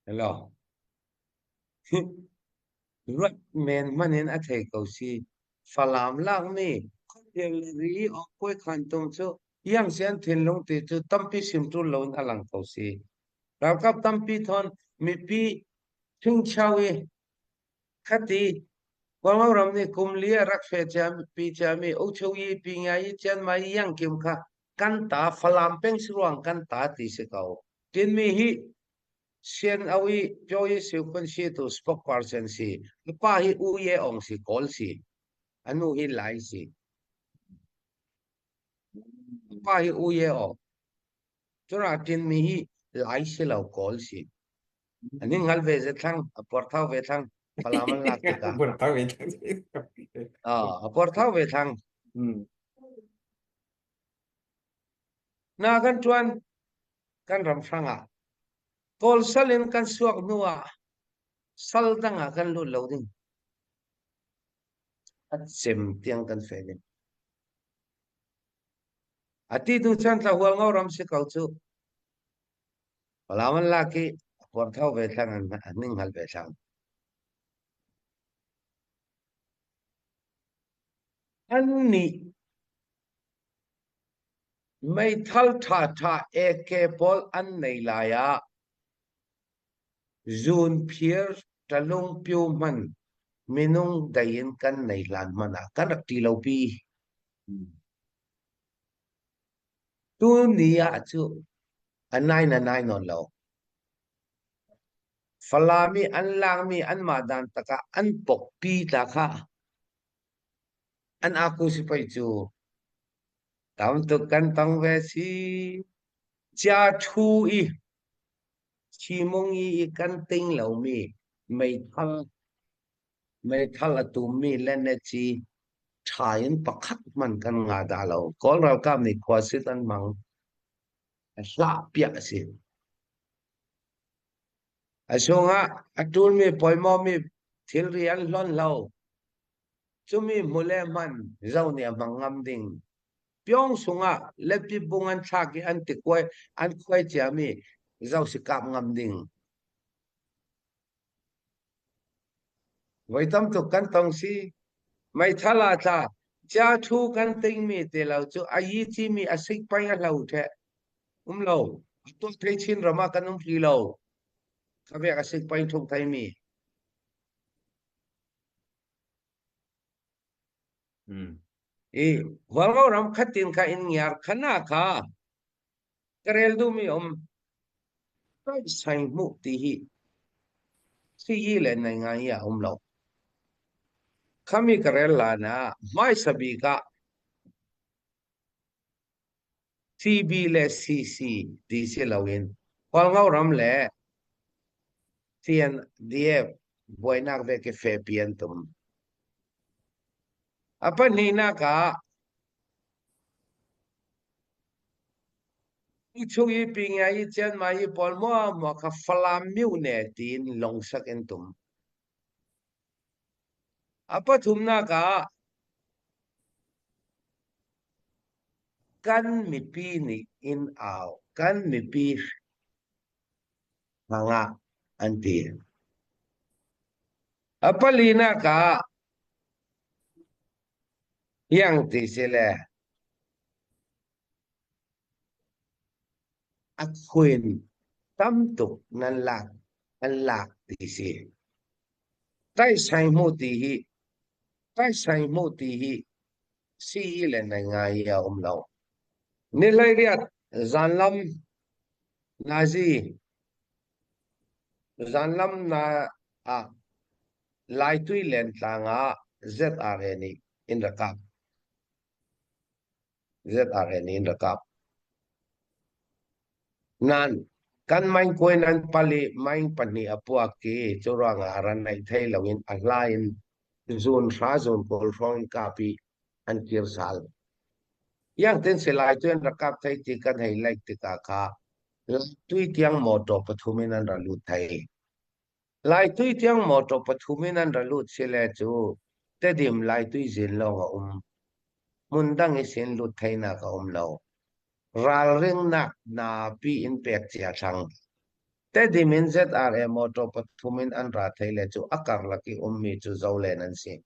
Hello. Ruat men hmanh in a thei ko si. Falam lakmi khuakhel le ri awkpuai khan tung cu Yangsian thinlung ti cu tampi sim ṭul loin a lang ko si. Ralkap tampi thawn mipi thingchau i khati Kawlngau ram nih kum li a rak hre pi ciami Ochoyi pi ngai i Chiang Mai Yang Kim kha kan ta Falam peng si ruang kan ta ti si ko. Tinmi hi Sian au i Pyo i Siu Kun si tu spokesperson si. A pa hi U Ye Ong si Kawl si. A nu hi Lai si. A pa hi U Ye Ong. Cura Tinmi hi Lai si lo Kawl si. An in ngal ve ze thlang, a puarthau ve thlang. Falam an lak tikah. Puarthau ve thlang. Ah, a puarthau ve thlang. Na kan ṭuan kan ram hrangah Kawl sal in kan suak hnu ah. Sal dang ah kan lut lo ding. A cem tiang kan fe ding. A ti tu chan tla hual ngo ram si ko cu. Palawan lak i a puarthau ve thlang an ning hal ve thlang. An nih meithal ṭhaṭha AK pawl an nei lai ah zunphir ṭalungpio hman minung dei in kan nei hlan hmanh ah kan rak ṭi lo pi. Tuni ah cu a nai na nai nawn lo. Falam i an lakmi anmah dan takah an pokpi tla kha an aku si pei cu. Tam tuk kan tong ve si. Cia ṭhu i Chimung i kan ting lomi meithal meithal a tummi leneci ṭha in pakhat hmanh kan nga dah lo. Kawl ralkap nih khuasit an hmang. Hlah piah a si. A chungah a ṭulmi pawimawmi thilri an hlonh lo. Cumi hmu le hman zo nih a hmang ngam ding. Pyong sungah lepi bung an thlak i an tikuai an khuai ciami zo si kap ngam ding. Voi tam tuk kan tong si. Meithal ah tla cia thu kan tingmi te lo cu a yi cimi a sik pei a hlo the. Um lo. Atu thei Chin ram ah kan um hlei lo. Ka vek a sik pei thuk theimi. I Hualngo ram khatin kha in ngiar khana kha ka rel duhmi um sai hmuh ti hi si le nai ngai a um lo. Khami ka rel la na hmaisa bik ah CB le CC ti si loin Hualngo ram le CNDF buainak ve ke fepi an tum. A pahnihnak ah chung i pingia i Chiangmai i pawl muamua kha Falam myone tiin longsak in tum. A pathumnak ah kan mipi nih in au, kan mipi hmangah an ti. A palinak ah yang ti si le A khuin tam tuk nan lak an lak ti si. Taisai hmuh ti hi taisai hmuh ti hi sii le nai ngai a um lo. Ni 18 zanlam nazi zanlam na ah Laitui lentlang ah ZRA nih in rak kap. ZRA nih in rak kap. Nan kan maingkuai nan pali maing pahnih a puak i cu ruangah ran naih thei loin a hla in zun hra zun kawl hrawng in kap i an kir sal. Yang tin silai tu an rak kap thei ti kan hei laik tikah kha tui tiang motor pathum in an ra lut thei. Laitui tiang motor pathum in an ra lut sile cu Tedim Laitui zin lawng a um. Hmun dang i sin lut theinak a um lo. Ralringnak napi in pek cia thlang. Tedim in ZRA motor pathum in an ra thei le cu a karlak i ummi cu zolen an si.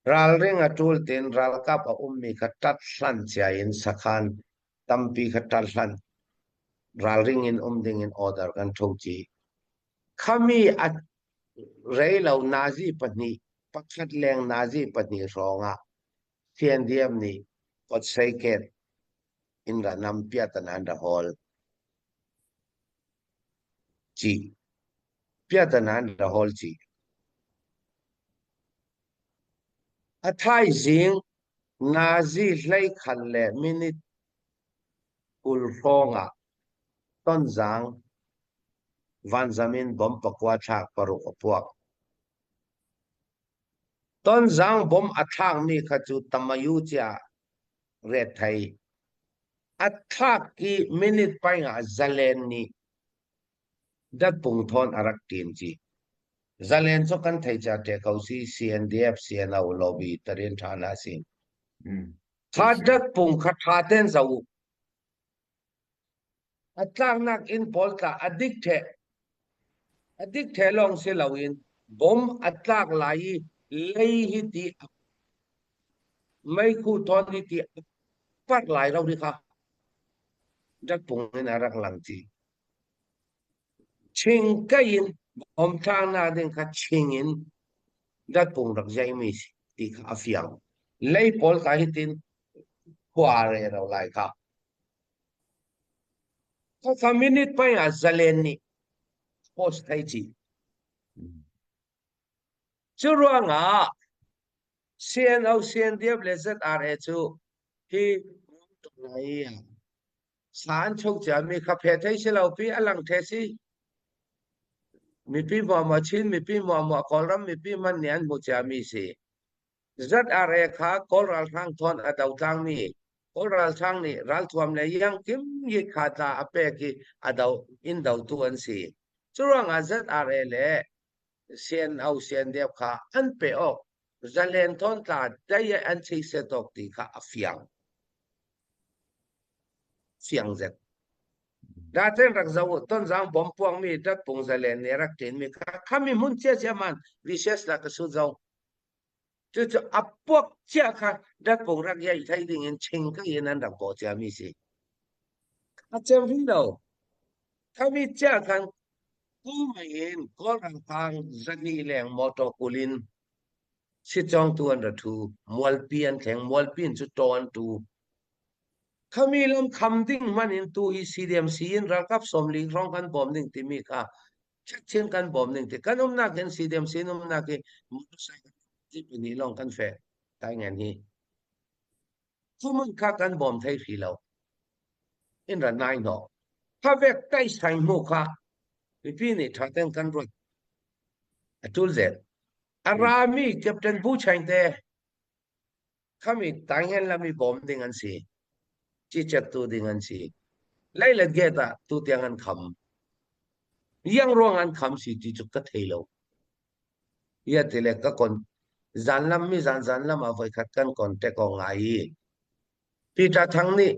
Ralring a ṭul tiin ralkap a ummi kha ṭat hlan cia in sakhan tampi kha ṭat hlan ralring in um ding in order kan ṭho ci. Khami a rei lo nazi pahnih pakhat leng nazi pahnih hrawng ah CNDF nih kawtseiket in ra nam piatan an ra hawl ci. Piatan an ra hawl ci. A thaizing nazi hleikhat le minute 20 hrawng ah Tonzang vanzam in bomb pakua thlak paruk a puak. Tonzang bomb a thlakmi kha cu Tamayu cia ret thei. A thlak i minute paing ah Zalen nih. Datpung thawn a rak ṭin ci. Zalen cu kan thei cia ṭe ko si CNDF CNO lobby tarin ṭha na si. Kha datpung kha ṭha ten zo u. A tlaknak inn pawl tla a dik ṭheh. A dik ṭheh lawng si loin bom a tlak lai i lei hi ti meikhu thawn hi ti a parh lai ro ri kha datpung in a rak lang ci. Chingkai in bom tlaknak ding kha ching in datpung rak zeimi si ti kha a fiang. Lei pawl kha hitin khua re ro lai kha. Khakha minute pai ah zalen nih post thei chih. Cu ruangah CNO, CNDF le ZRA cu hi lai sa an chok ciami kha phe thei si lo pi a lang the si. Mipi muahmuah Chin mipi muahmuah Kawlram mipi man nih an hmu ciami si. ZRA kha Kawl ralhrang thawn a do tlangmi Kawl ralhrang nih ralthuam le iangkim yikha tla a pek i a do in dotu an si. Curuangah ZRA le CNO CNDF kha an pe awk zalen thawn tla dai an chei set awk ti kha a fiang. Fiang zet. Daten rak zo tonzang bom puangmi datpung zalen nih rak ṭinmi kha khami hmun cia cia man VCS la ka sut zo. Cucu a puak cia kha datpung rak iai thai ding in ching ka in an rak bawh ciami si. A cem rih lo. Khami cia khan kumai in Kawl ralhrang zahnih leng motor kulin sitcawngtu an ra ṭhu. Mualpi an thleng. Mualpi in cu taw an tu. Khami lam kham ding hmanh in tu hi CDMC in ralkap 40 hrawng kan bawm ding timi kha chin kan bawm ning ti kan umnak hin CDM sin umnak hi motorcycle jeep ni lawng kan fe tai ngan hi thumun kha kan bawm thei hri lo in ra nai no kha vek tai sai mu kha mipi nih tha ten kan ruat atul zel arami captain bu chain te Khami tanghen lam i bawm ding an si. Cicettu ding an si. Leilet gate ah tutiang an kham. Yang ruang an kham si ti cu ka thei lo. Ia ti le ka kon zanlam mi zan zanlam ah voikhat kan contact ko ngai i Peter Thang nih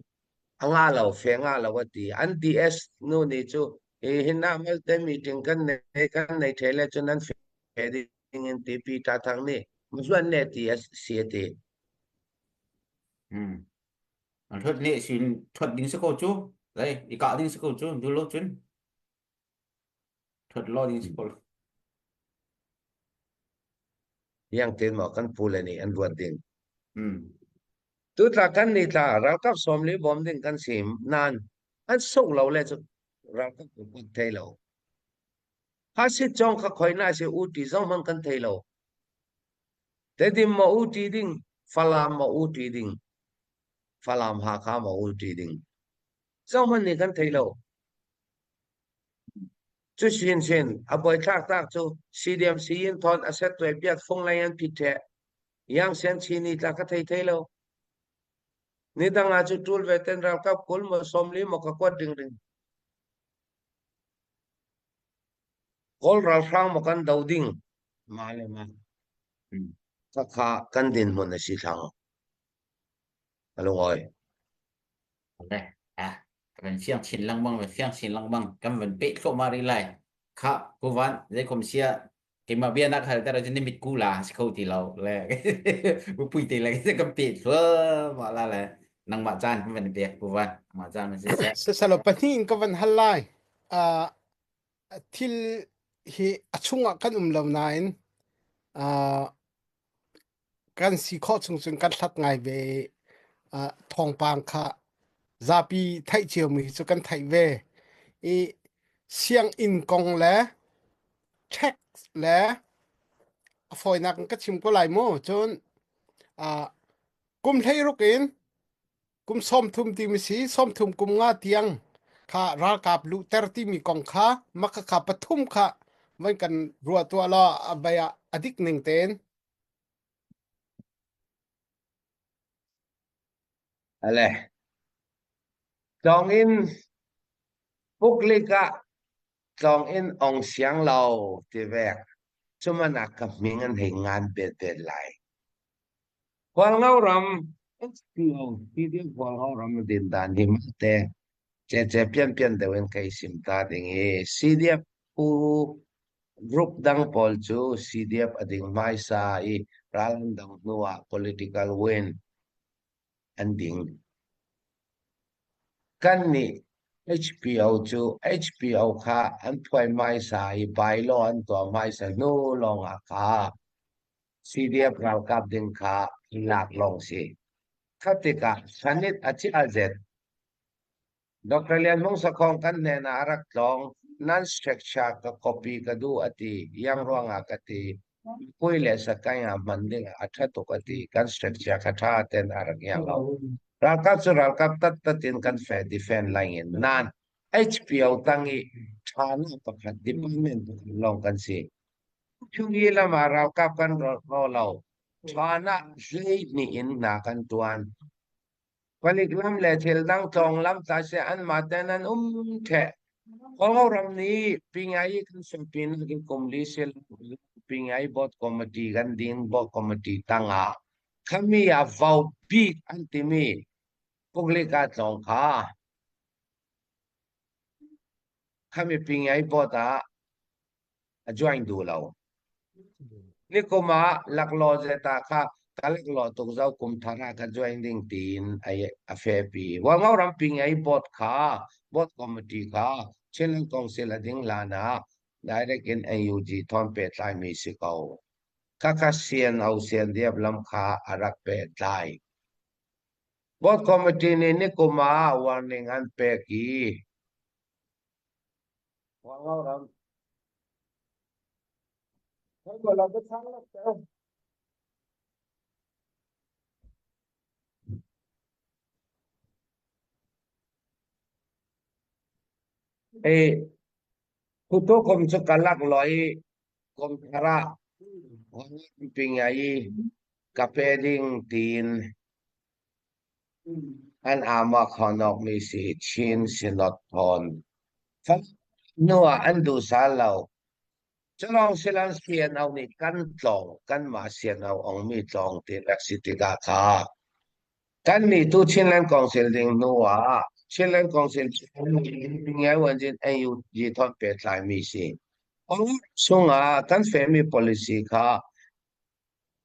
a nga lo fe nga lo a ti. An DS nu nih cu hi hin ah malte meeting kan nei kan nei the le cun an fe ding in ti Peter Thang nih mazuan ne ti a si a ti. Hmm. An thot ne sin thot ding si ko cu. Dai, i kah ding si ko cu, dul lo cun. Thot lo ding si ko. Yang ten maw kan pu le nih an ruat ding. Hmm. Tu tla kan ni tla ralkap 40 bawm ding kan sim nan an sung lo le cu ralkap kan thei lo. Ha si chong kha khoi na si u ti zong hmang kan thei lo. Tedim maw u ti ding, Falam maw u ti ding, Falam Hakha maw u ti ding. Zong hmanh nih kan thei lo. Cu sinsin a buaithlak tak cu CDM siyin thawn a set tuai piak fung lei an phit ṭheh. Yang sian chini tla ka thei thei lo. Ni dang ah cu ṭul ve ten ralkap 20 maw 40 maw ka kuat ring ring. Kawl ralhrang maw kan do ding mah le mah. Khakha kan dinhmun a si thlang. A lungawi. Le ah kan fiang chin lengmang ve fiang chin lengmang kan van peh thluahmah rih lai. Kha kuvan zeikom sia keimah bia nak hal ter cun mit ku la si kho ti lo le pui te le kan peh thluahmah la le nangmah caan kan van pek kuvan nangmah caan man si seh. Sasalo pahnih in ka van hal lai. Uh, thil hi a chungah kan um lo nain uh, kan si khawh chung cun kan hlat ngai ve. Uh, thawngpang kha zapi theih ciomi cu kan theih ve. I sianginn kong le tax le a fawinak in ka chim ko lai mu. Cun uh, kum 16 in kum 30 timi si 30 kum nga tiang kha ralkap luhter timi kong kha maka kha pathum kha van kan ruah tuah law a vai ah a dik ning tein. Ale. Tlawng in puklik ah. Tlawng in ong siang lo ti vek. Cuman ah ka hming an hei ngan bet bet lai. Hualngo ram HPO PDF Hualngo ram din dan hi mah te cece pianpian deuh in kai sim ta ding i CDF phu group dang pawl cu CDF a ding hmaisa i ral an dong hnu ah political win an ding. Kan nih HPO cu HPO kha an phuai hmaisa i bylaw an tuah hmaisa hnu lawng ah kha CDF ralkap ding kha lak lawng si. Kha tikah sanit a chiah zet. Dr. Lian Hmung Sakhong kan hnen ah a rak tlawng. Nan structure ka copy ka duh a ti. Yang ruangah ka ti. Pui le sakaing ah hman ding ah a ṭha tuk a ti. Kan structure kha ṭha ten a rak iang lo. Ralkap cu ralkap tattat in kan fe defend lai in. Nan HPO tang i ṭha pakhat department pakhat lawng kan si. Phungi lam ah ralkap kan ro lo. Ṭhan ah 12 in hna kan ṭuan. Palik lam le thil dang tlawng lam tla seh anmah ten an um ṭheh. Kawlram nih Pingai kan sungpinak in kum li sil Pingai Board Committee kan ding Board Committee tangah khami ah vau bik an timi Puglika tlawng kha khami Pingai Board ah a join duh lo. Nikum ah laklawh zeta kha ka laklawh tuk zau kum thar ah ka join ding tiin a fepi. Hualngo rampi ngei board kha board committee kha Chinland Council a ding hlan ah direct in NUG thawn pehtlai mi si ko. Khakha CNO CNDF lam kha a rak pehtlai. Board committee nih nikum ah warning an pek i Hualngo ram Phuto kum cu ka lak law i kum thar ah pingai i ka pe ding tiin An aa khawnawkmi si Chin Synod thawn. Hnu ah an duh sal lo. Culawng silan CNO nih kan tlawng, kanmah CNO ongmi tlawng ti rak si tikah kha kannih tu Chinland Council ding hnu ah Chinland Council NUG thawn pehtlaimi si. Chungah kan fehmi policy kha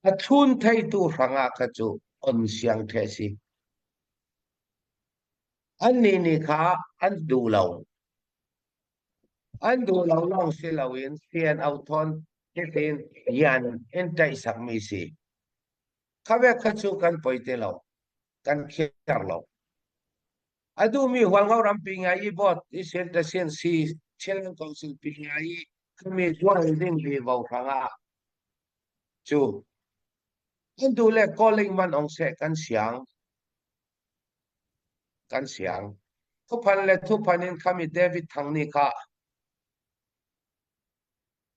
A thlun theitu hrangah kha cu on siang ṭhe si. Annih nih kha an duh lo. An duh lo lawng si loin CNO thawn hitin yan in ṭaihsakmi si. Kha ve kha cu kan poi ti lo. Kan khiar lo. A duhmi Hualngo rampi ngai i bot i sin te sin si Chinland Council pi ngai i khami zual ding li vo hrangah cu an duh le calling man ong seh kan siang kan siang thuphan le thuphan in khami David Thang nih kha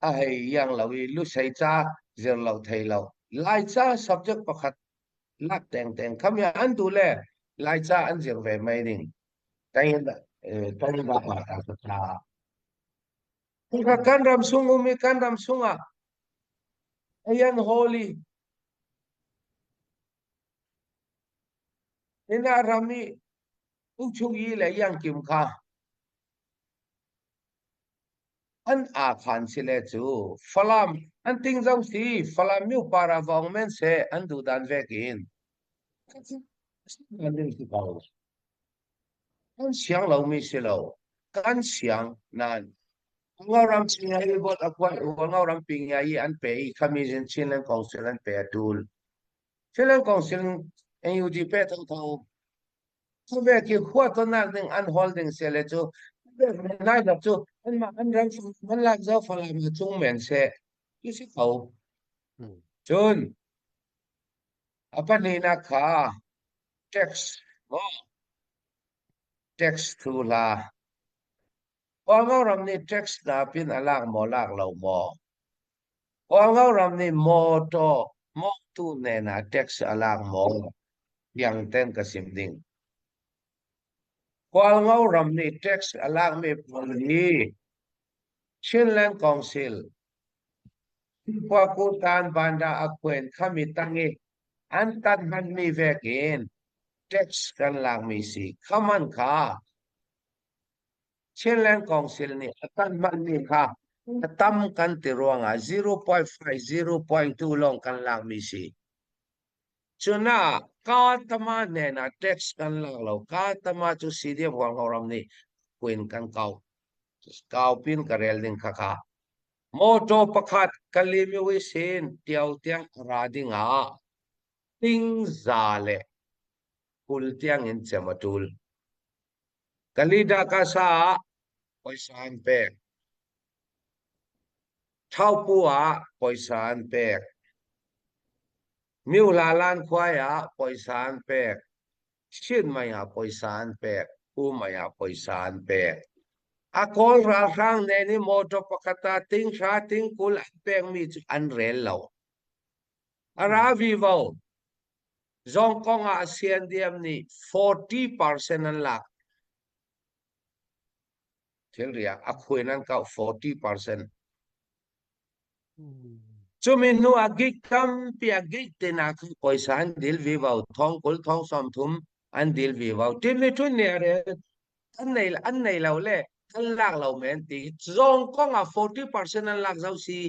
a hei iang lo i lusei ca zir lo thei lo Laica subject pakhat lak tengteng khami an duh le Laica an zir ve mai ding tang tang ba pa ta Kan ram chung um i kan ram chungah ayan holi ina ram i uchung i le yang kim kha an a khan si le cu Falam an ting zo si Falam mi para vong men se an du dan vek in an ding si ko Kan siang lomi si lo. Kan siang nain Hualngoram i vote a kuat Hualngoram pingia i an pe i khami zin Chinland Council an pe a tul. Chinland Council NUG pe thotho Khawve khi khua tonnak ding an hol ding se le cu nai dap cu anmah an ram an lak zo Falam a cung men se tu si ko. Cun a pahnihnak kha Tax maw? Tax thu hlah. Hualngo ram nih tax hna pin a lak maw lak lo maw? Hualngo ram nih mawtaw mawngtu hnen ah tax a lak maw? Tiang ten ka sim ding. Hualngo ram nih tax a lakmi pawl hi. Chinland Council Khuakutan Banda a khuen khami tang i an tat hmanmi vek in tax kan lakmi si. Khaman kha Chinland Council nih a tat hmanmi kha a tam kan ti ruangah 0.5, 0.2 lawng kan lakmi si. Cunah Katama hnenah tax kan lak lo. Katama cu CDF Huangho ram nih kuin kan kau. Kau pin ka rel ding kha kha. Motor pakhat Kalimiwi sin tiau tiang ra ding ah ting za le kul tiang in cem a tul. Kalida kasa ah poisa an pek. Thaupu ah poisa an pek. Myohlalan khuai ah poisa an pek. Chinmai ah poisa an pek. Umai ah poisa an pek. A Kawl ralhrang nen i motor pakhat ah tinghra tingkul an pekmi cu an rel lo. A ra vivo. Zongkong ah CNDM nih 40% an lak. Thilri ah a khuin an kauh 40%. Cumi hnu ah gig tampi ah gig tina kha poisa an dil vivo thong kul thong sawm thum an dil vivo. Timi thun nih a rel an nei an nei lo le an lak lo men ti zong kong ah 40% an lak zau si.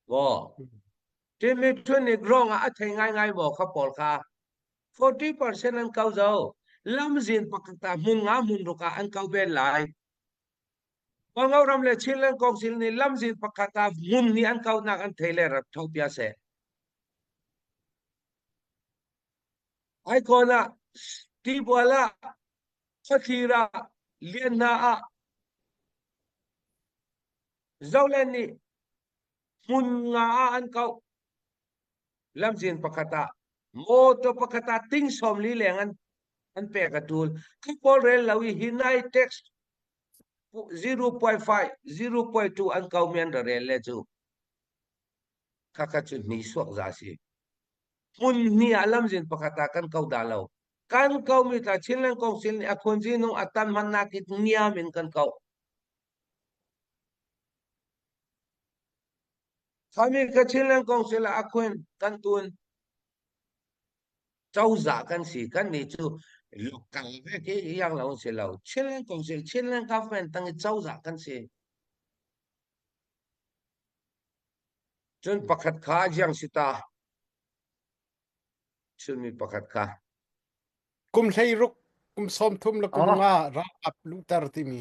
Maw? Timi thun nih grong ah a thei ngaingai maw kha pawl kha 40% an kau zo. Lamzin pakhat ah hmun nga hmun ruk ah an kau ben lai. Kawlngo ram le Chinland Council nih lamzin pakhat ah hmun nih an kaunak an thei le rak tho pia seh. Aikawn ah Tibual ah Khuathlir ah Lianhna ah Zoland nih hmun nga ah an kauh. Lamzin pakhat ah motor pakhat ah ting sawm li leng an an pek a tul. Khi pawl rel lo i hi nai tax 0.5 0.2 an kau mi an ra rel le cu khakha cu hni suak za si. Hmun hni ah lamzin pakhat ah kan kau da lo. Kan kau mi tla Chinland Council nih a khunzi nung a tan man nak it niam in kan kau. Khami ka Chinland Council ah a khun kan tun cozah kan si kan nih cu local ve ke yang lo si lo Chinland Council Chinland government tang i cozah kan si cun pakhat kha jiang si ta chunmi pakhat kha Kum hlei ruk kum sawm thum le kum nga ralkap luhter timi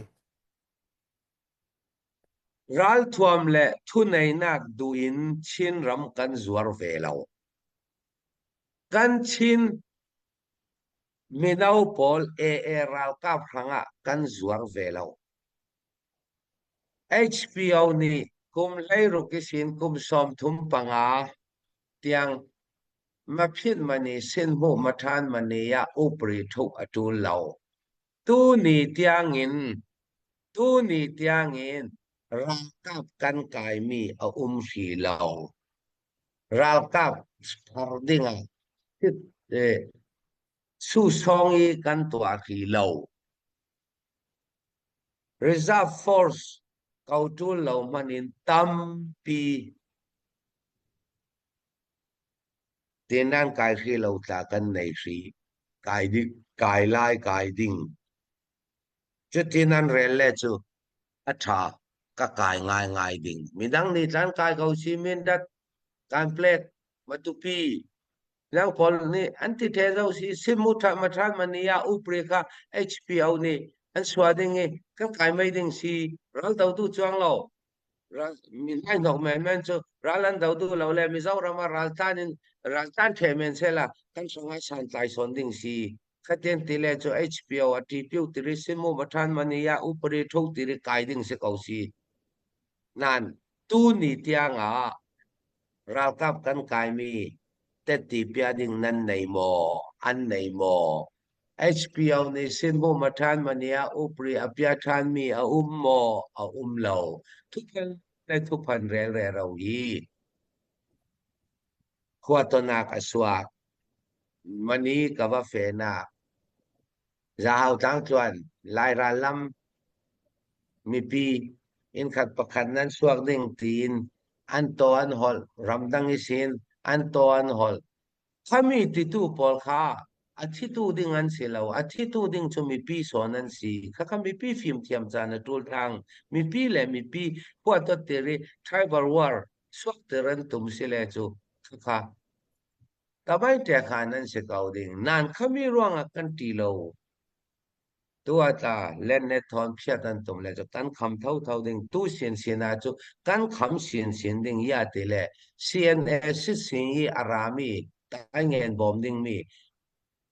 Ralthuam le thuneinak duh in Chinram kan zuar ve lo. Kan Chin mino pawl AA ralkap hrangah kan zuar ve lo. HPO nih kum 16 isin kum 35 tiang maphit mani sinhmuh mathan mani ah upri thuk a ṭul lo. Tuni tiangin tuni tiangin ralkap kan kaimi a um hrih lo. Ralkap thar dingah susawng i kan tuah hrih lo. Reserve Force ko ṭul lo hmanh in tampi Tenan kai hri lo tla kan nei hri. Kai dik, kai lai kai ding. Cutin an rel le cu a ṭha ka kai ngaingai ding. Midang nih tlan kai ko si Mindat, Kanplet, Matupi, Nang pawl nih an ti the zo si simu tha ma than mani ah upri kha HPO nih an sua ding i kan kai mei ding si ral do tu chuang lo mi nai nok men men cu ral an do duh lo le Mizoram ah raltlan in raltlan the men sela kan song ai san tlai sawn ding si khatin ti le cu HPO a TPU tiri simu mathan mani ya upari tho tiri kai ding si ko si nan tu ni tiang ah ralkap kan kai mi tetti pia ding nan nei maw an nei maw HPO nih sinmu mathan mania upri a pia than mi a um maw a um lo thuphan le thuphan rel re ro hi khua tonak a suak mani ka va fe nak zahau tlang tluan lairal lam mipi. Innkhat pakhat nan suak ding tiin an taw an holh, ramdang i sin an taw an holh. Khami titu pawl kha a thitu ding an si lo. A thitu ding cu mipi sawn an si. Khakha mipi fimthiam caan a ṭul thang. Mipi le mipi huatot tir i tribal war suakter an tum si le cu khakha tabai ṭe kha nan si ko ding. Nan khami ruangah kan ṭi lo. Tu ah tla len le thawn phiat an tum le cu kan kham thotho ding tu sinsin ah cu kan kham sinsin ding ya ti le CNA sisin i a rami taingen bawm ding mi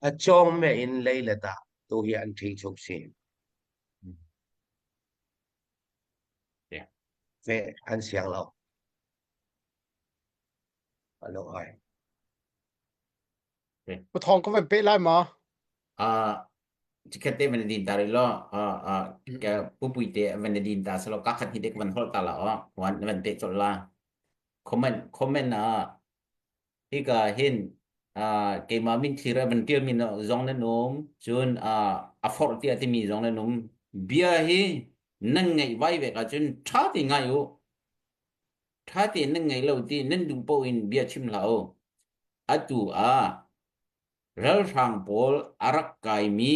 a cawng me in lei le ta tu hi an ṭhi chuk si. Fe an siang lo. Alo ai. Pu Thawng ka van peh lai ma? Ah, chikkhat te van din ta rih law, ah ah ka pupui te van din ta selo ka khat hi te ka van holh ta la aw, wan van te chol la. Comment comment ah hika hin ah keimah min thlir ah van tial mi zong nan um, cun ah a forh tiah timi zong nan um. Bia hi nan ngaih vai vek ahcun ṭha te ngai u. Ṭha tein nan ngei lo ti nan duh paoh in bia chim hlah u. Atu ah ralhrang pawl a rak kaimi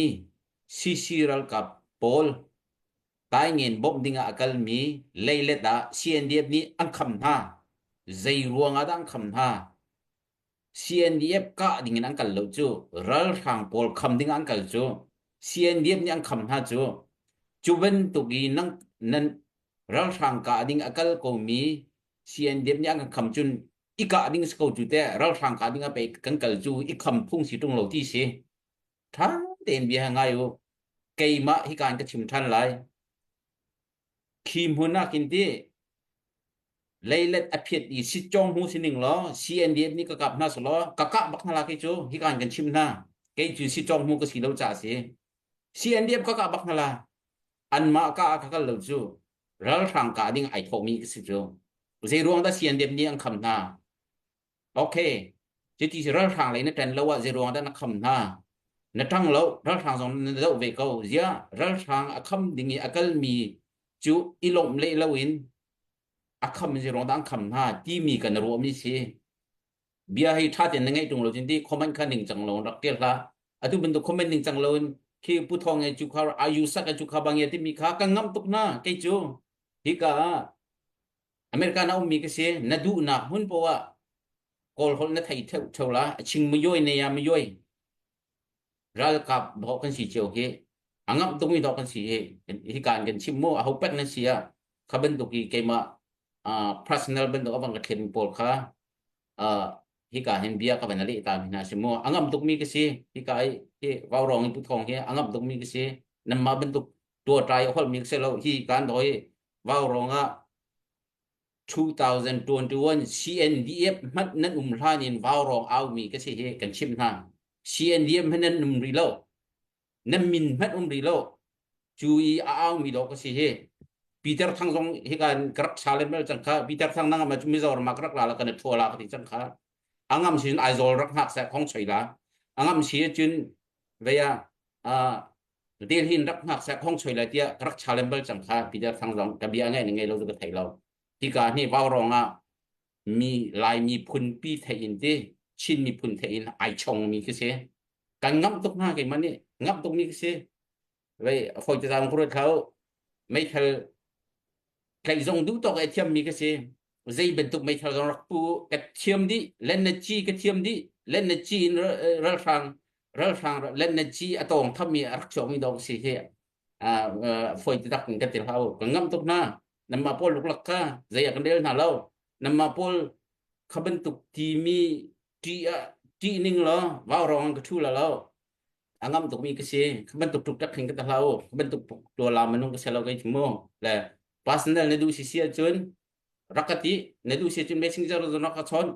CC ralkap pawl taingen bawmh dingah a kalmi leilet ah CNDF nih an kham hna. Zei ruang ah dah an kham hna? CNDF kah dingin an kal lo cu. Ralhrang pawl kham dingah an kal cu. CNDF nih an kham hna cu. Cu bantuk i nang nan ralhrang kah ding a kal komi CNDF nih an kan kham cun i kah ding si ko cu teh ralhrang kah ding a pe kan kal cu i kham phung si ṭung lo ti si. Ṭha tein bia ngai u. Keimah hika in ka chim ṭhan lai. Khi hmun ah khin ti leilet a phiat i sitcawng hmu sining law CNDF nih ka kap hna selaw ka kah bak hna la kei cu hika in kan chim hna. Kei cu sitcawng hmu ka si lo caah si. CNDF ka kah bak hna la. Anmah ka ah ka kal lo cu ralhrang kah ding ai thawhmi ka si cu. Zei ruang dah CNDF nih an kham hna? Okay. Cuti si ralhrang lei na ṭan lo ah zei ruang dah na kham hna? Na ṭang lo, ralhrang zong na doh ve ko. Ziah ralhrang a kham ding i a kalmi cu i lawmh leh loin a kham zei ruang dah an kham hna timi kan ruahmi si. Bia hi ṭha tein na ngaih ṭung lo cun ti comment kha ningcang lo in rak ṭial hlah. Atu bantuk comment ningcang lo in khi Pu Thawng e cu kha ayu sak e cu kha bang e timi kha kan ngamh tuk hna kei cu. Hika ah America na ummi ka si na duhnak hmun poah Kawl holh na thei theu theu la a ching muyoi ne ya muyoi ralkap dawh kan si cio hi a ngamh tukmi dawh kan si hi hika in kan chim mu a ho pek nan si ah kha bantuk i keimah personal bantuk avang ka thlen pawl kha hika hin bia ka van leh ta mi hna si mu a ngamh tukmi ka si hika i hi vaurawng in pu thawng hi a ngamh tukmi ka si nanmah bantuk tua ṭai a holhmi ka si lo hi kan doi vaurawng ah 2021 CNDF hmanh nan um hlan in vaurawng aumi ka si hi kan chimh hna CNDF hmanh nan um rih lo nan min hmanh um rih lo cu i a aumi dawh ka si hi Peter Thang zong hika in ka rak challenge bal cang kha Peter Thang nang ma Mizoram ah ka rak la la kan i thua la ka ti cang kha angam sin Aizawl rak hngak seh khong choi la angam si cun veia Delhi in rak hngak seh khong choi lai tiah ka rak challenge bal cang kha Peter Thang zong ka bia ngai ngei lo cu ka thei lo hika ni vaurawng ah mi Lai miphun pi thei in ti Chin miphun thei in ai chong mi khi si kan ngamh tuk hna keimah nih ngamh tuk mi khi si vei fawi te zang kuro thlau meithal tlaih zong duh tawk e thiam mi ka si zei bantuk meithal zong rak pu ka thiam dih len na chi ka thiam dih len na chi in ralhrang ralhrang len na chi a tawng tham mi a rak chuak mi dawk si hi fawi te tak ka til hau ka ngam tuk na namma pawl luklak kha zei a kan rel hna lo namma pawl kha bantuk ti mi ṭih ah ṭih ning law vau rong ka ṭhu la lo a ngam tukmi ka si kha bantuk tuk tak hin ka ta hlau kha bantuk tua la manung ka si lo kai mu le personal na duh si si ahcun rak ka ti na duh si cun messenger zong rak ka chawn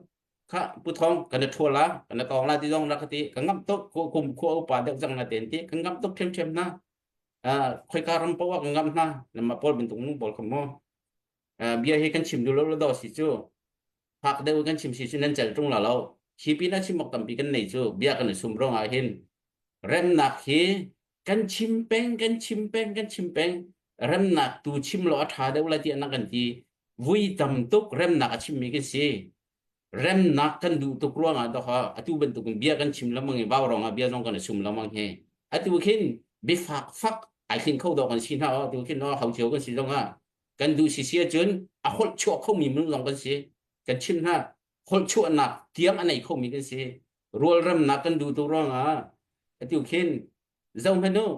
kha pu thong kan na ṭhua la kan na tawng la ti zong rak ka ti ka ngam tuk kum khua upa deuh cang na ten ti ka ngam tuk ṭhiamṭhiam hna khoika ram poah ka ngam hna nama pawl bantuk nung pawl kha mu bia hi kan chim duh lo lo si cu fak deuh kan chim si cu nan cel ṭung la lo hi pin ah chim awk tampi kan nei cu bia kan i sum ruang ah hin remnak hi kan chim peng kan chim peng kan chim peng. Remnak tu chim law a ṭha deuh lai tiah na kan ti. Vui tam tuk remnak a chimmi kan si. Remnak kan duh tuk ruangah dawh atu bantukin bia kan chim lengmang i vaurawng ah bia zong kan i sum lengmang hi. Atu khin biafak fak ai thlin kho dawh kan si hna atu khin no ho cio kan si zong ah kan duh si si ahcun a holh chuah khomi minung zong kan si. Kan chim hna holh chuahnak tiang a nei khomi kan si. Rualremnak kan duh tuk ruangah atu khin zoh hmanh u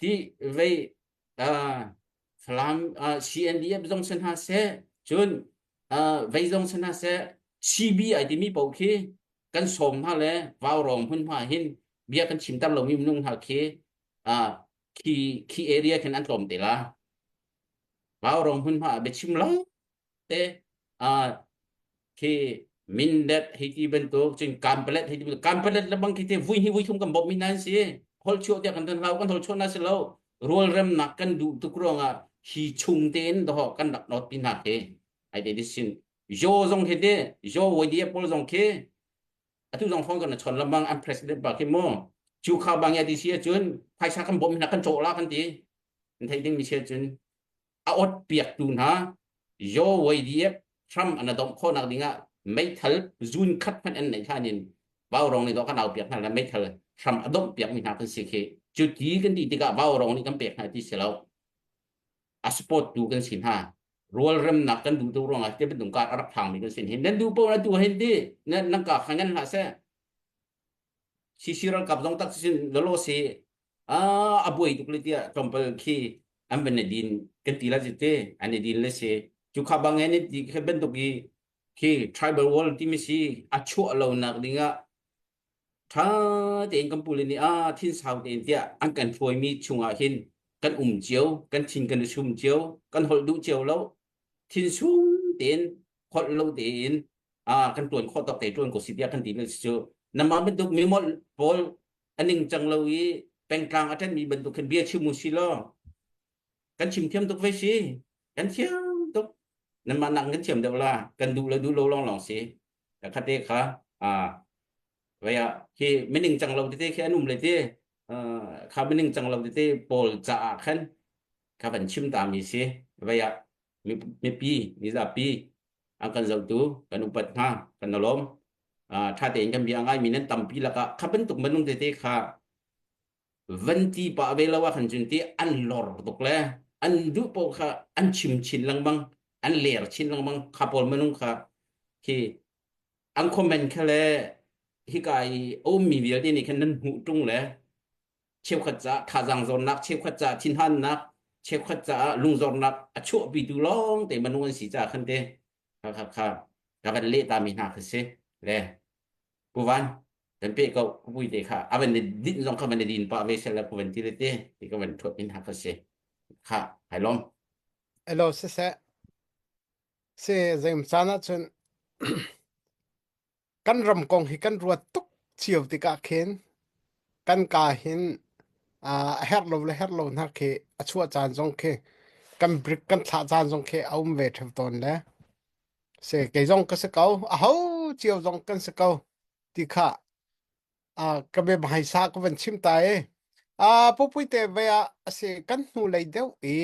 Ti vei uh, Falam uh, CNDF zong si hna seh, cun uh, vei zong si hna seh, CB ai timi paoh khi kan sawm hna le vaurawng hmunhma hin bia kan chimter lomi minung hna khi uh, khi khi area khin an tlawm te la. Vaurawng hmunhma ah biachim lo te uh, khi Mindat hei ti bantuk cun Kanpalet hei ti bantuk Kanpalet le bang khi te vui hi vui thum kan bawmh mi hna an si hol chuah tiah kan ton hlau kan hol chuah na si lo rualremnak kan duh tuk ruangah hi chung tein doh kan rak not pi hna khi ai te sin yo zong khi te yo YDF pawl zong khi atu zong phone kan chon lambang an president pa khi mu chu kha bang ya ti si ahcun phaisa kan bawmh hna kan cawh la kan ti an theih ding mi si ahcun a ot piaktu hna Yaw YDF Trump an a domh khawhnak dingah meithal zun khat hmanh an neih hlan in Vaurong nih dawh kan au piak hna le meithal hram a domh piak mi hna kan si khi cu ti kan ti tikah Vaurong nih kan pek hna ti si lo a support tu kan si hna rualremnak kan duh tu ruangah te bantuk kar a rak phang mi kan sin hin nan duh po na tu hin ti nan nan ka kha ngan hlah seh CC ralkap zong tak sin lolo si a a buai tuk le tiah tlawmpal khi an van i din kan ti la te an i din le si cu kha bang in ti kha bantuk i khi tribal world timi si a chuah lo nak ding ah tha tein kan pule nih a thin sau tein tiah an kan hruaimi chungah hin kan um cio kan thin kan i sum cio kan holh duh cio lo thin sum tein holh lo tein a kan tuan khawh tawk te tuan ko si tiah kan ti le cu namah bantuk mi molh pawl a ningcang lo i pengtlang a ṭanmi bantuk khin bia chim u si law kan chim thiam tuk ve si kan thiam tuk nanmah nak kan thiam deuh la kan duh le duh lo lawng lawng si khate kha a vei ah khi mining cang lo tete khi an um le te kha mining cang lo tete pawl caah khan kha van chim ta mi si vei ah mipi mizapi an kan zohtu kan upat hna kan lawm ṭha tein kan bia ngaimi nan tampi lakah kha bantuk minung tete kha van ti pah ve lo ah khan cun ti an lor tuk le an duh paoh kha an chim chin lengmang an ler chin lengmang kha pawl minung kha khi an comment kha le hika i a ummi vialte nih khan nan hmuh ṭung le cheukhat caah thazaang zornak cheukhat caah thinhannak cheukhat caah lungzornak a chuahpitu lawng te minung an si caah khan te kha kha kha ka van leh ta mi hna kha si le pu van kan pe ko pui te kha a van din zong kha van din pa ve sel ku van ti le te ti ka van thuat in ha kha si kha hai lom Hello siseh se zeim caan ah cun Kan ram kong hi kan ruat tuk cio tikah khin kan kaa hin a herh lo le herh lo hna khi a chuah caan zong khi kan brik kan thlah caan zong khi a um ve ṭheo tawn le si kei zong ka si ko aho cio zong kan si ko ti kha ka bia hmaisa ka van chim ta i pupui te ve ah a si kan hnulei deuh i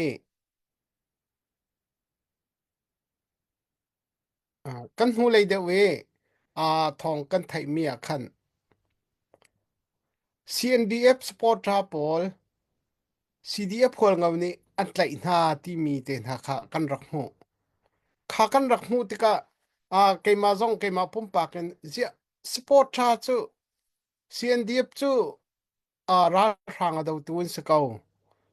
Kan hnulei deuh i thawng kan theihmi ah khan CNDF supporter pawl CDF Hualngo nih an tlaih hna timi te hna kha kan rak hmuh. Kha kan rak hmuh tikah keimah zong keimah pumpak in ziah supporter cu CNDF cu ralhrang a dotu an si ko.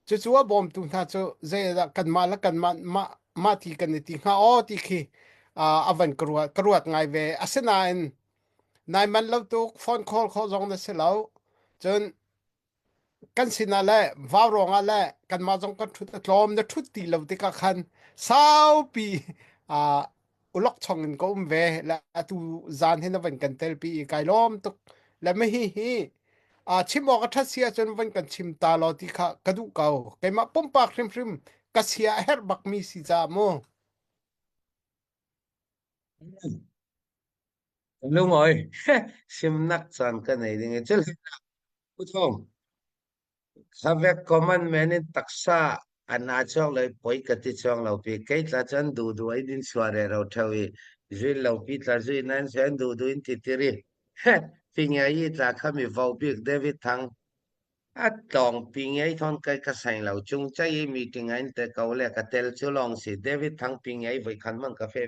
Cucu a bawmtu hna cu zeidah kanmah le kanmah mah mah ti kan i ti hnga aw ti khi a van ka ruat ka ruat ngai ve. Asinain nai man lo tuk phone call khawh zong na si lo. Cun kan sinah le vau ruangah le kanmah zong kan ṭhut a tlawm na ṭhut ti lo tikah khan saupi ulok chong in ka um ve le atu zan hin a van kan telpi i kai lawm tuk le mi hi hi a chim awk a ṭhat si ahcun van kan chim ta law ti kha ka duh ko keimah pumpak hrimhrim ka sia a herh bak mi si ca mu Lungawi simnak caan ka nei ding i cul u thong. Khavek common man in taksa a na chuak lo i poi ka ti chuang lo pi. Kei tla cun duh duh ai din sua re ro theu i zuin lo pi tla zui nan sian duh duh in ti tiri. Pinge i tla kha mi vo bik David Thang a tlawng pinge thon kai ka sain lo chung chai i meeting ain te ko le ka tel chu long si David Thang pinge voi khan man ka fe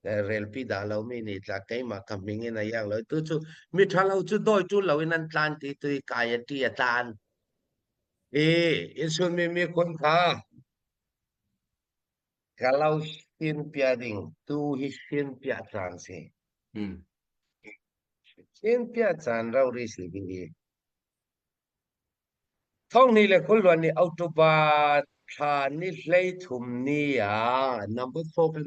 relpi dah lo mi nih tla keimah ka hming in a iang lo tu cu mi ṭha lo cu dawi ṭul lo in an tlan ti tu i kai a ṭi a tlan i insun mi mi khun kha ka lo sin pia ding tu hi sin pia caan si Hmm. sin pia caan ro ri si bi hi Thawngni le khulruan nih October thla ni 13 ni ah number 4 kan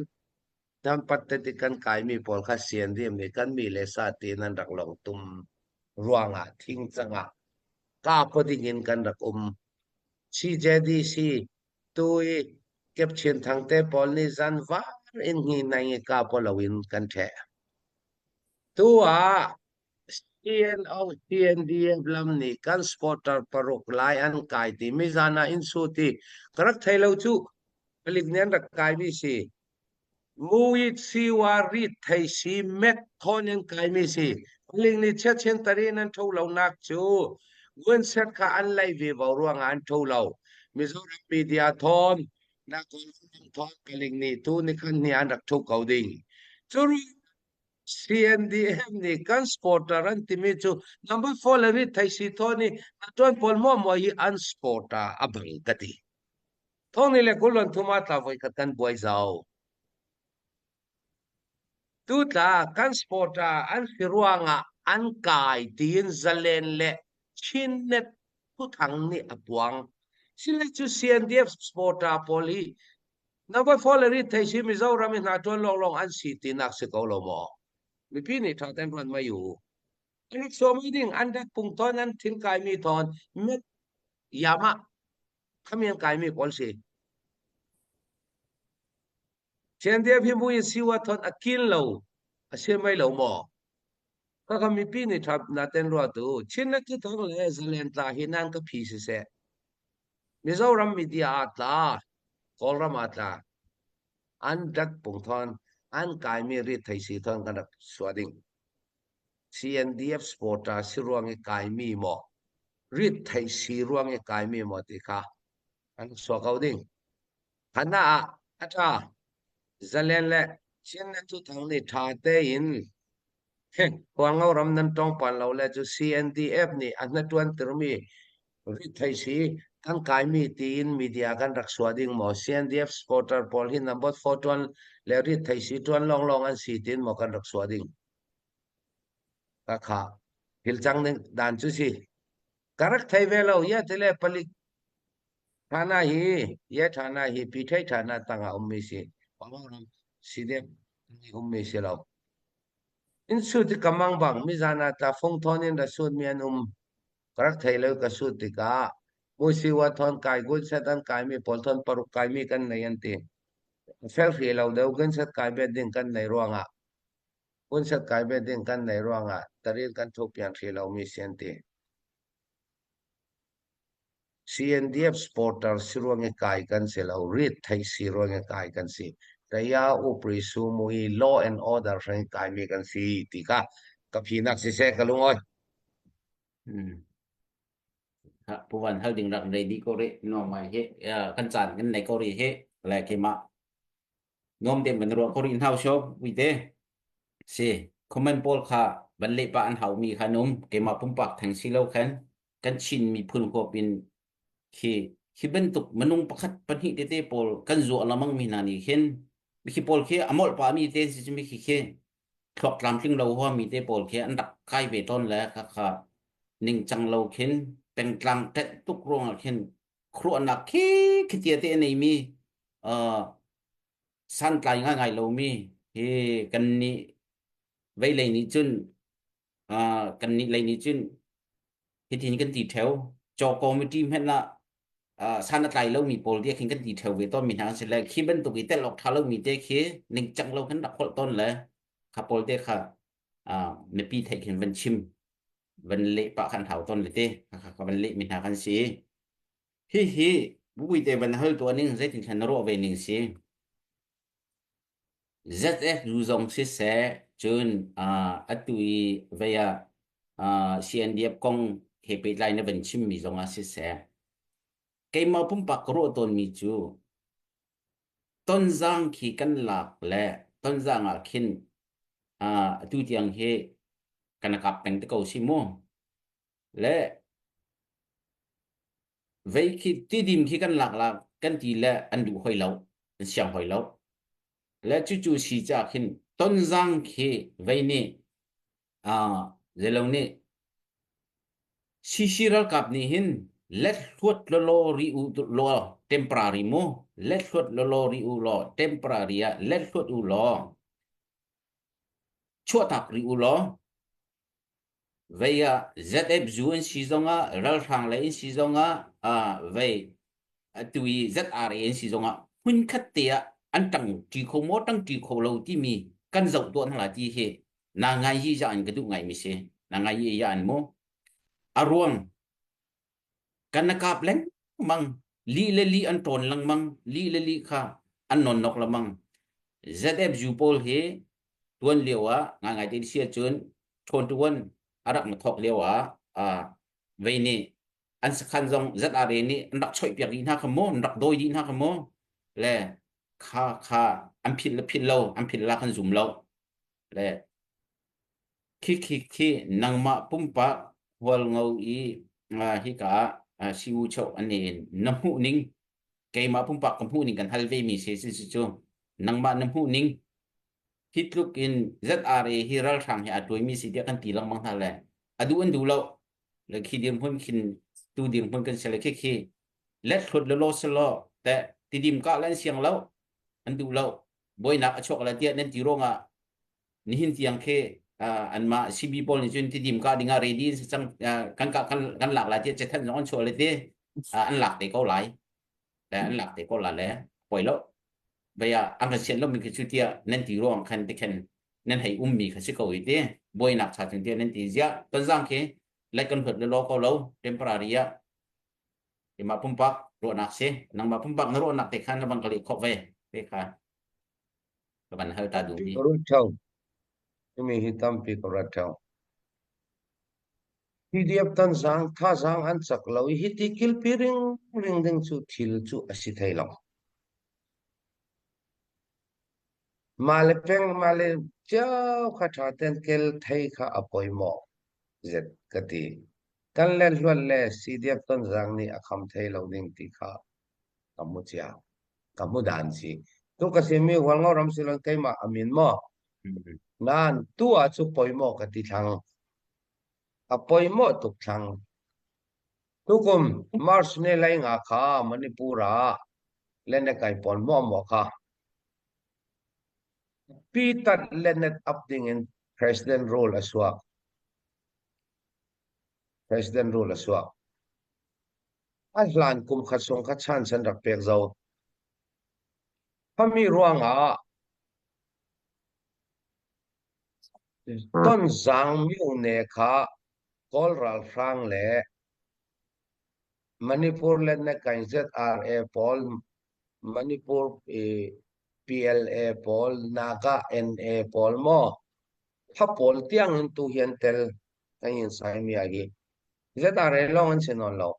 kan pat te kan kaimi pawl kha siandim nih kan mi le sa tiin an rak long tum ruangah thing cangah ka ding in kan rak um. CJDC tu i Kepchin Thangte pawl nih zan var in hi nai i ka lo in kan ṭheh. Tu ah CNO CNDF lam nih kan supporter paruk lai an kai ti mizan ah in su ti ka rak thei lo cu palik nih an rak kaimi si muit siwa rit thei si met thawn in kaimi si palik nih chiachin tarin an tho lo nak cu gunset kha an lei ve vo ruangah an tho lo Mizoram media thawn na kawlram thawn palik nih tu ni khan ni an rak tho ko ding cu CNDF nih kan supporter an timi cu number 4 le rit thei si thawn i a tuan pawl muahmuah hi an supporter a bang ka ti. Thawng ni le kulon thuma tla voi khat kan buai zau. Tu tla kan supporter an si ruangah an kai tiin zalen le Chinnet thuthang nih a puang. Sile cu CNDF supporter pawl hi Number 4 le rit thei si Mizoram i hna ṭuan lawnglawng an si tinak si ko lo maw? Mipi nih ṭha tein ruat mai u. An sawmi ding an rat pung tawn an thil kaimi thawn met yama khamian kaimi pawl si. CNDF hi mui siwa thon a kin lo a si mai lo maw? Kaka mipi nih ṭha na ten ruat u. Chin le tu thong le zalen tla hi nan ka phi siseh. Mizoram media ah tla, Kawlram ah tla, an dat pung thawn, an kaimi rit thei si thawn kan rak sua ding. CNDF supporter si ruang i kaimi maw, rit thei si ruang i kaimi maw ti kha an sua ko ding. Hana ah a ṭha. Zalen le Chin cu thang nih ṭha tein Hualngo ram nan tawng pan lo le cu CNDF nih a hnaṭuan tirmi rithei si kan kaimi tiin media kan rak suah ding maw CNDF supporter pawl hi number 4 ṭuan le rithei si ṭuan lawnglawng an si tiin maw kan rak suah ding ka kha thil cang ning dan cu si ka rak thei ve lo ya tile palik thana hi ye thana hi pi thei thana tangah ummi si Hualngo ram CDF ummi si lo In sut i ka mang bang mizan ah tla fung thawn in ra sutmi an um. Ka rak thei lo i ka sut tikah Muisiwa thawn kai gunset an kaimi pawl thawn paruk kaimi kan nei an ti. Fel hri lo deuh gunset kai bet ding kan nei ruangah gunset kai bet ding kan nei ruangah taril kan thup pian hri lomi si an ti. CNDF supporter si ruang i kai kan si lo, rit theih si ruang i kai kan si. Taya upri sumu i law and order hrang i kaimi kan si ti kha ka phinak siseh ka lungawi. Hmm. Ha, puvan hal ding rak ready ko ri no mai he kan caan kan nei ko ri he le keimah Nuam te van ruah ko rih hna usio puite. Si, comment pawl kha van leh pah an hau mi kha an um. Keimah pumpak theng si lo khan kan Chin miphun huap in khi khi bantuk minung pakhat pahnih tete pawl kan zuah lamang mi hna nih khin khi pawl khi a molh pah mi te si mi khi khi thluak tlamtling lo hua mi te pawl khi an rak kai ve tawn le kha kha ningcang lo khin pengtlang ṭenh tuk ruangah khin khuaruahnak khi khitia te a neimi uh, santlai ngaingai lomi hi kan nih veilei nih cun uh, kan nih lei nih cun hitin kan ti theo chaw committee hmenh ah uh, san a tlai lomi pawl dia khin kan ti theo ve tawn mi hna si le khi bantuk i tel awk tha lomi te khi ningcang lo khin rak holh tawn le kha pawl te kha uh, mipi theih khin van chim van leh pah khan hau tawn le te kha kha van leh mi hna kan si. Hihi bubuite van hal tuah ning zeitin thlan na ruah ve ning si? ZFU zong siseh, cun atu i vei ah CNDF kong he pehtlai na van chimmi zong ah siseh, keimah pumpak ka ruah tawnmi cu Tonzang khi kan lak le Tonzang ah khin atu tiang hi kan kap peng te ko si mu. Le vei khi tidim khi kan lak la kan ti le an duh hoi lo, an siang hoi lo. Le cucu si ca khin Tonzang khi vei nih zeilo nih CC ralkap nih hin let hluat lawlaw ri u law temporary mu let hluat lawlaw ri u law temporary ah let hluat u law chuahtak ri u law vei ah ZF zu an si zongah ralhrang lei an si zongah vei atu i ZRA an si zongah hmunkhat te ah an ṭang ṭi kho maw ṭang ṭi kho lo timi kan zoh tuah hna lai ti hi na ngai yi ya an ka duh ngai mi si na ngai yi ya an mu a ruang kan na kap lengmang li le li an ṭawn lengmang li le li kha an non nok lengmang ZFU pawl hi tuan lio ah ngai ngai te si ahcun ṭhawn ṭuan a rak na thawk lio ah vei nih an sakhan zong ZRA nih an rak choih piak dih hna kha mu an rak dawi dih hna kha mu le kha kha an philh le philh lo an philh la kan zum lo le khi khi khi nangmah pumpak hualngo i hika ah siu cheu an in na hmuh ning keimah pumpak ka hmuh ning kan hal ve mi si si cu nangmah na hmuh ning hi tluk in ZRA hi ralhrang hi a tuaimi si tiah kan ti lengmang hna le a duh an duh lo le khi dirhmun khin tu dirhmun kan si le khi khi let hlut le law selaw te tidim ka lan siang lo an duh lo buainak a chuak la tiah nan ti ruangah nihin tiang khi anmah CB pawl nih cun tidim ka dingah ready in cang kan ka kan kan lak lai tiah chethan zong an chuah le ti an lak te ko lai le an lak te ko la le poi lo baya an kan sian lo mi khi cu tiah nan ti ruang khan te khan nan hei ummi kha si ko i ti buainak cha cun tiah nan ti ziah tonzang khi let kan hlut le lo ko lo temporary ah imah pumpak ruahnak si nangmah pumpak na ruahnak te khan na bang ka leh khawh ve te kha ka van hal ta duh mi Ka ruat theo. Timi hi tampi ka ruat theo. PDF tanzang thazaang an cak lo i hiti kilpi ring ring ding cu thil cu a si thei lo. Mah le peng mah le cio kha ṭha ten kel thei kha a pawimawh zet ka ti. Kan le hluat le CDF tonzang nih a kham thei lo ding ti kha ka hmu cia. Ka hmu dan si. Tu ka simi Hualngo ram silon keimah a min maw? Nain tu ah cu pawimawh ka ti thlang. A pawimawh tuk thlang. Tukum March ni lei nga kha Manipur ah lenekai pawl muahmuah kha pitat lenet up ding in President rule a suak. President rule a suak. A hlan kum khat sung kha chan san rak pek zo. Phami ruangah Tonzang myone kha Kawl ralhrang le Manipur le Nakai ZRA pawl, Manipur PLA pawl, Naga NA pawl maw kha pawl tiang in tu hian tel kan in sai mi a hi. ZRA lawng an si nawn lo.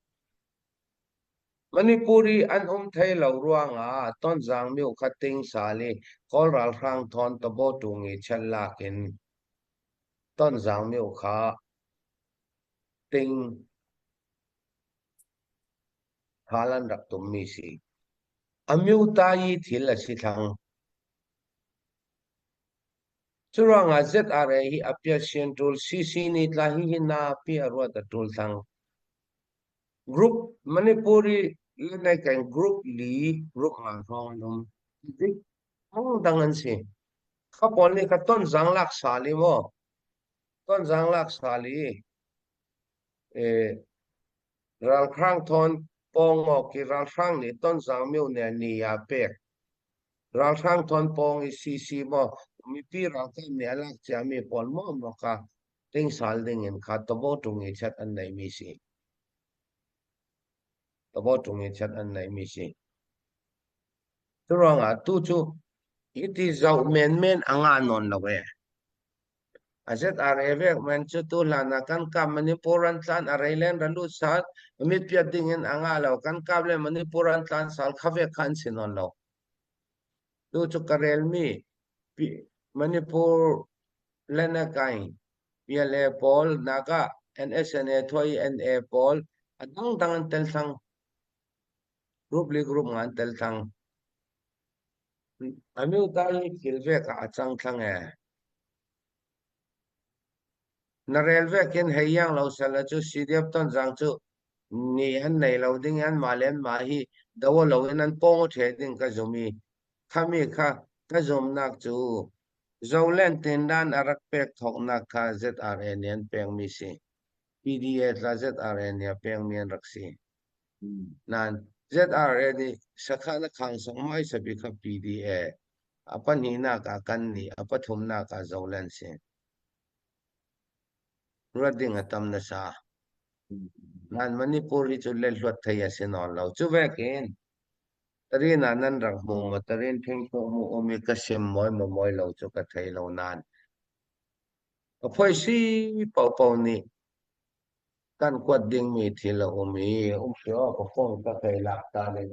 Manipur i an um thai lo ruangah Tonzang myo kha ting sal i Kawl ralhrang thawn tabo tung i chelh lak in Tonzang myo kha ting thal an rak tummi si. A myo ta i thil a si thlang. Curuangah ZRA hi a piasian ṭul CC nih tla hi hi na pi a ruat a ṭul thlang. Group Manipuri le Naikeng group li group nga hrawng an um. Dik dang an si. Kha pawl nih kha tonzang lak sal i maw tonzang lak sal i ralhrang thawn pawngawk i ralhrang nih tonzang myo ne ni ah pek. Ralhrang thawn pawng i CC maw mipi ralkap nih a lak ciami pawl maw maw kha tingsal ding in kha tabo tung i chat an neimi si. Tabo ṭung i chat an neihmi si. Cu ruangah tu cu hiti zoh menmen a ngah nawn lo ee. A ZRA vek men cu tu hlan ah kan kap Manipur an tlan a rei len ra lut sal mit piat ding in a ngah lo kan kap le Manipur an tlan sal kha vek kha an si nawn lo. Tu cu ka relmi Manipur Lenakai PLA pawl Naga NSNA thuai NA pawl a dangdang an tel thang. Group le group nga an tel thang. Amyota hi thil vek ah a cang thlang ee. Na rel vek in hei iang lo sal cu CDF Tonzang cu ni an nei lo ding an mah le an mah hi do lo in an pawng a ṭhe ding ka zum i khami kha ka zumnak cu Zoland tindan a rak pek thawknak kha ZRA nih an pekmi si. PDA tla ZRA nih a pekmi an rak si. Nain ZRA nih sakhan a khang sak hmaisa bik kha PDA, a pahnihnak ah kannih, a pathumnak ah Zoland si. Ruat ding a tam nasa. Nain Manipur hi cu lehluat thei a si nawn lo. Cu vekin tarin ah nan rak hmu maw tarin thingkung mu um i ka sim mawi maw mawi lo cu ka thei lo nain ka phoisi paohpaoh nih kan kuat dingmi thil a um i um si aw ka phone ka thei lak ta ning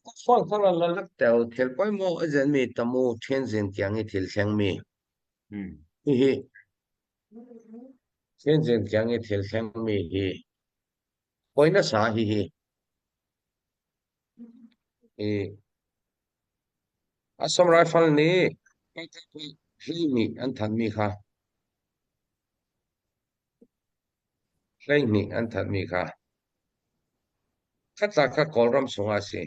ka phone kha la lak teo thil poimo a zen mi tamu thianzin tiang i thil thleng mi hi thianzin tiang i thil thleng mi hi poi na sa hi hi i Assam Rifle nih hi nih an thanh mi kha 12 an thanhmi kha khatla kha Kawlram chungah a si.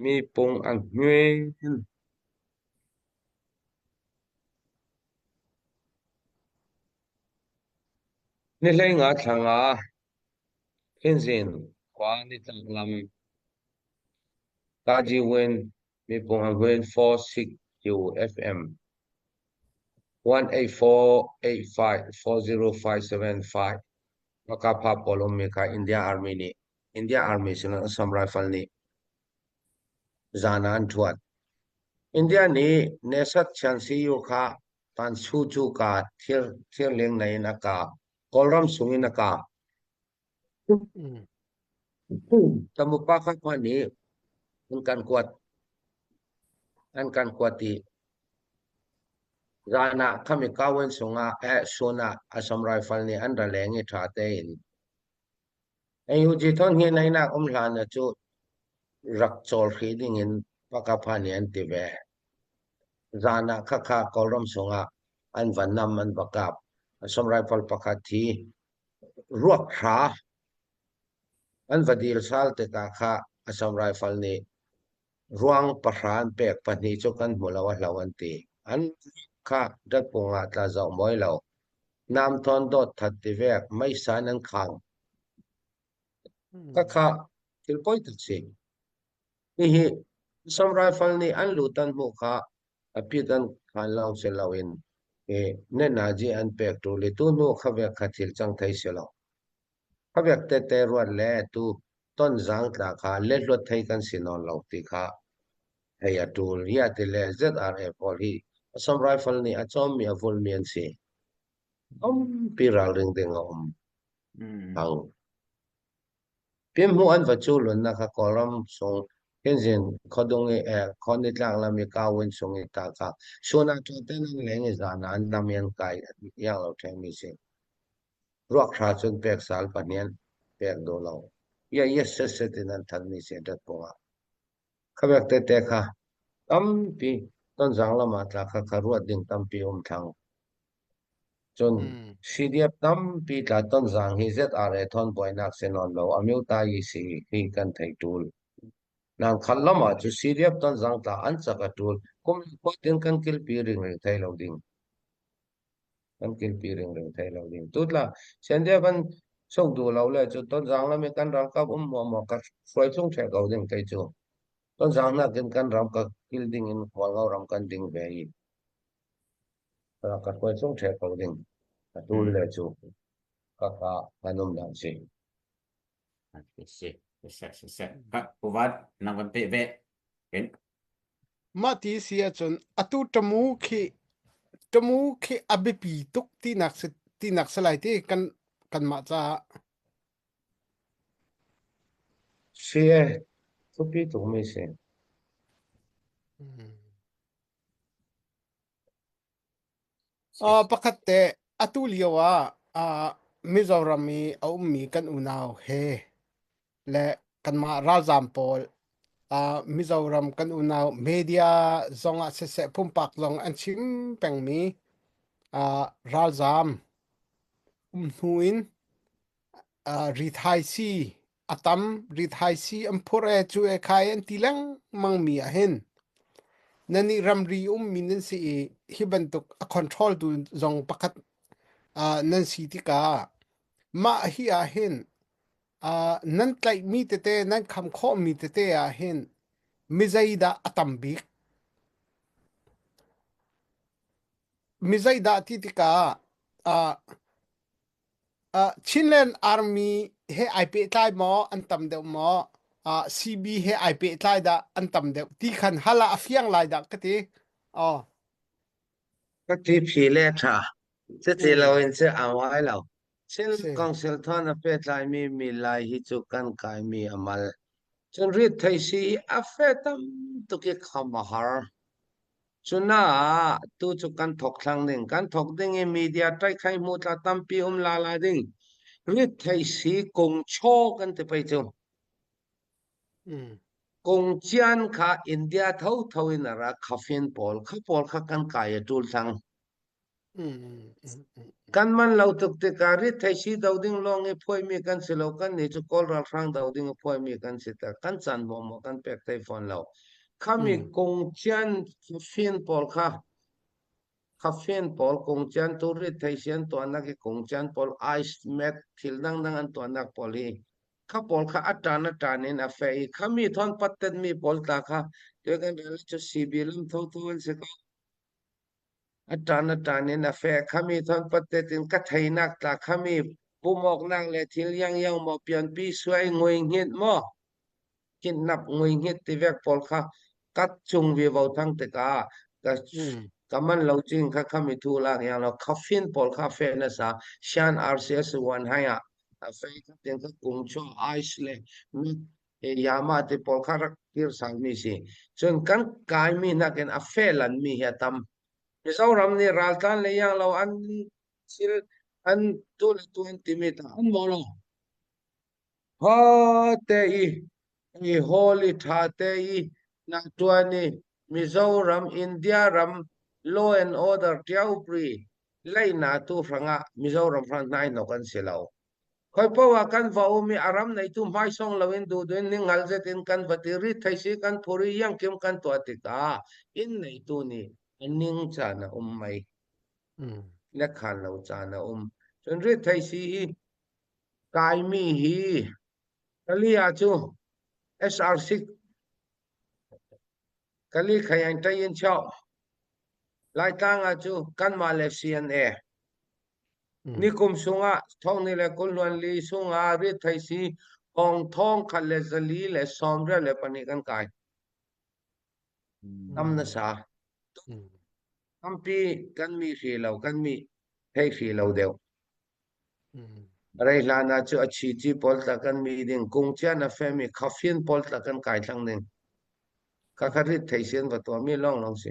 Mi pung an hnguen. Ni 15 thla nga Thinzin khua nitlak lam Kajiwin Mipung a huen 46 QFM 1848540575 Makapha pawl ummi kha India Army nih India Army sinah Assam Rifle nih zan ah an ṭhuat. India nih Nesat Chansiyu kha Tansu cu ka thir thirleng nei in a kap. Kawlram sung in a kap. Tamupa kha khua nih an kan kuat an kan kuat i zan ah khami kawen sungah eh sun ah Assam Rifle nih an ra leng i ṭha tein NUG thon hi nainak um hlan ah cu rak cawl hri ding in pakapha nih an ti ve. Zan ah khakha Kawlram sungah an va nam an va kap. Assam Rifle pakhat hi ruak hra an va dil sal tikah kha Assam Rifle nih ruang pahra an pek pahnih cu kan hmu lo a hlo an ti. An kha datpung ah tla zoh mawi lo. Nam thawn dawt that ti vek meisan an khang. Khakha thil poi tak si. Hihi Assam Rifle nih an lut an hmuh kha a pit an khan lawng si loin i nenaji an pek ṭul i tu hnu khavek kha thil cang thei si lo. Khavek tete ruat le tu tonzang tla kha lehluat thei kan si nawn lo ti kha hei a ṭul. Hiah ti le ZRA pawl hi Assam Rifle nih a cawmmi a vulmi an si. Tampi ralring ding a um. Hang. Pimhmuh an va cu lunnak kha Kawlram chung Thinzin khuadung i khua nitlak lam i Kawin chung i ta kha sun ah ṭhaten an leng i zan ah an nam i an kai iang lo ṭhengmi si. Ruak hra cun pek sal pahnian pek duh lo. Ia yes set set in an thanmi si dat pung ah. Khabek tete kha tampi tonzang lam ah tla kha kha ruat ding tampi um thlang. Cun CDF tampi tla tonzang hi ZRA thawn buainak si nawn lo amyota yi si hi kan thei ṭul. Nang khat lam ah cu CDF tonzang tla an cak a ṭul. Kum khua tin kan kilpi ringring thei lo ding. Kan kilpi ringring thei lo ding. Tutla CNDF an sung duh lo le cu tonzang lam i kan ralkap um muahmuah ka hruai chung ṭheh ko ding kei cu. Tonzang nakin kan ram ka kil ding in Hualngo ram kan ding ve i ka hruai chung ṭheh ko ding. A ṭul le cu. Kaka kan umnak si. Si, si, si, si. Ka kuvat nang van pe ve. Ken. Mah ti si ahcun atu tamu khi tamu khi a biapi tuk tinak si tinak si lai ti kan kanmah caah. Si e, thupi tukmi si. Hmm. Pakhat te atu lio ah uh, Mizoram i a ummi kan unau he le kanmah ralzaam pawl uh, Mizoram kan unau media zong ah siseh pumpak zong an chim pengmi uh, ralzaam um hnu in uh, rithaisii a tam rithaisii an phur e cu e khai an ti lengmang mi ah hin nan nih ramri ummi nan si i hi bantuk a control tu zong pakhat uh, nan si tikah mah hi ah hin uh, nan tlaihmi tete nan kham khawhmi tete ah hin mi zeidah a tam bik mi zeidah ti tikah uh, Uh, Chinland Army he ai pehtlai maw an tam deuh maw? Uh, CB he ai pehtlai dah an tam deuh ti khan hala a fiang lai dah ka ti. Oh. Ka ti phi le tha. Cuti Mm. lo in cu a ngai lo. Chin Si. Council thon a pehtlaimi mi lai hi cu kan kaimi a mal. Cun rit thei si hi a fe tam tuk i kham a har. Cunaah tu cu kan thok thlang ding. Kan thok ding i media ṭaihkhai hmu tla tampi um la la ding. Rit thei si kung chaw kan ti pei cu. Mm. Kung cian kha India thotho in a ra khafin pawl kha pawl kha kan kai a ṭul thlang. Mm, mm, mm, mm. Kan man lo tuk tikah rit thei si do ding lawng i phuaimi kan si lo. Kan nih cu Kawl ralhrang do ding a phuaimi kan si tak. Kan caan maw maw kan pek thei fawn lo. Khami Mm. kung cian fin pawl kha kha fin pawl kung cian tu rit thei si an tuahnak i kung cian pawl ice met thil dangdang an tuahnak pawl hi kha pawl kha a ṭan a ṭan in a feh i khami thon pattet mi pawl tla kha tu kan rel cu CB lam tho tho an si ko. A ṭan a ṭan in a feh khami thawnpattet in ka theinak tla khami pumawknak le thil iangiang maw pianpi suai ngui hngit maw kidnap ngui hngit ti vek pawl kha kat chung vivo thang tikah ka Mm. ka man lo cing kha khami thu lak yang lo khafin pawl kha fe na sa shan RCS wan hai ah a fe kha tiang kha kung chu ice le yama te pawl kha rak kir salmi si cun kan kaimi nakin a felan mi hi a tam Mizoram nih raltlan le yang lo an thil an tu le tu an timi ta an mo lo ha te i i hall i tha te i na tuan i Mizoram India ram law and order tiau pri leina tu hranga Mizoram hrang hnai nok an si lo Khoi paoh ah kan va um i a ram neitu hmaisong loin duhduh in ningal zet in kan va ti rit thei si kan phur i iangkim kan tuah tikah inn neitu nih a ning caan a um mei Mm. le khan lo caan a um. Cun rit thei si hi kaimi hi kali ah cu SR6 kali khayang ṭai in chau Laitlang ah cu kanmah le CNA Mm. Nikum sungah thongni le kulhluan li sungah rithaisi hong thong khat le zali le sawmriat le pahnih kan kai. Tam na sa. Mm. Tampi kan mi hri lo, kan mi thei hri lo deuh. Mm. Rei hlan ah cu a chi chi pawl tla kan mi ding, kung cian a femi khafin pawl tla kan kai thlang ding. Ka kha rit thei sian va tuah mi long long si.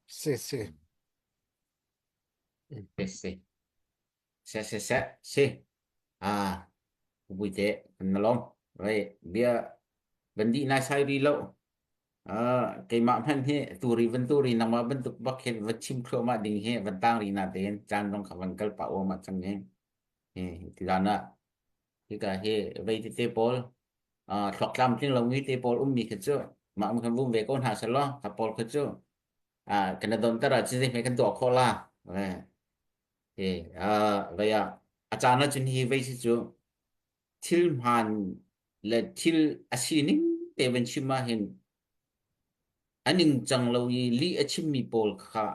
Si si. Si si. Se se se si. Ah, buite kan na lom. Rei bia van di nai sai ri lo. Ah, keimah hmanh hi turi van turi nangmah bantuk bak hin va chim thluahmah ding hi van tang ri na tein caan rong kha van kal pah uamah cang hi. Hi ti dan ah hika hi vei tete pawl ah thluak tlam tling lo mi te pawl ummi khi cu mah um kan vum ve ko hna selaw kha pawl khi cu ah kan don tar ah cizing he kan tuah khawh la le he ah vei ah a caan ah cun hi vei si cu thil hmaan le thil a sining te van chim ah hin a ningcang lo i lih a chimmi pawl kha.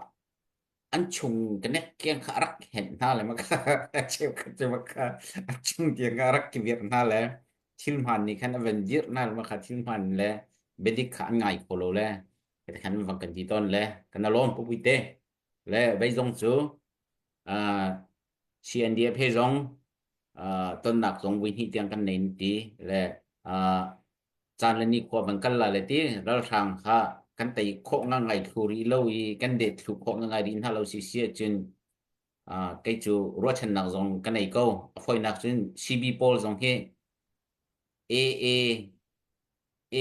An chung ka nek tiang kha a rak henh hna le maka cheukhat cu maka a chung tiang kha a rak kivirh hna le thil hmaan nih khan a van dirh hna le maka thil hmaan le biadik kha an ngai kho lo le khan van kan ti tawn le kan alawm pupui te le vei zong cu CNDF he zong tonnak zong vui hnih tiang kan nei ti le caan le nikhua van kal la le ti ralhrang kha kan tei khawh ngangai thlu rih lo i kan det thlu khawh ngangai rih hna lo si si ahcun kei cu ruahchannak zong ka nei ko. A fawinak cun CB pawl zong hi AA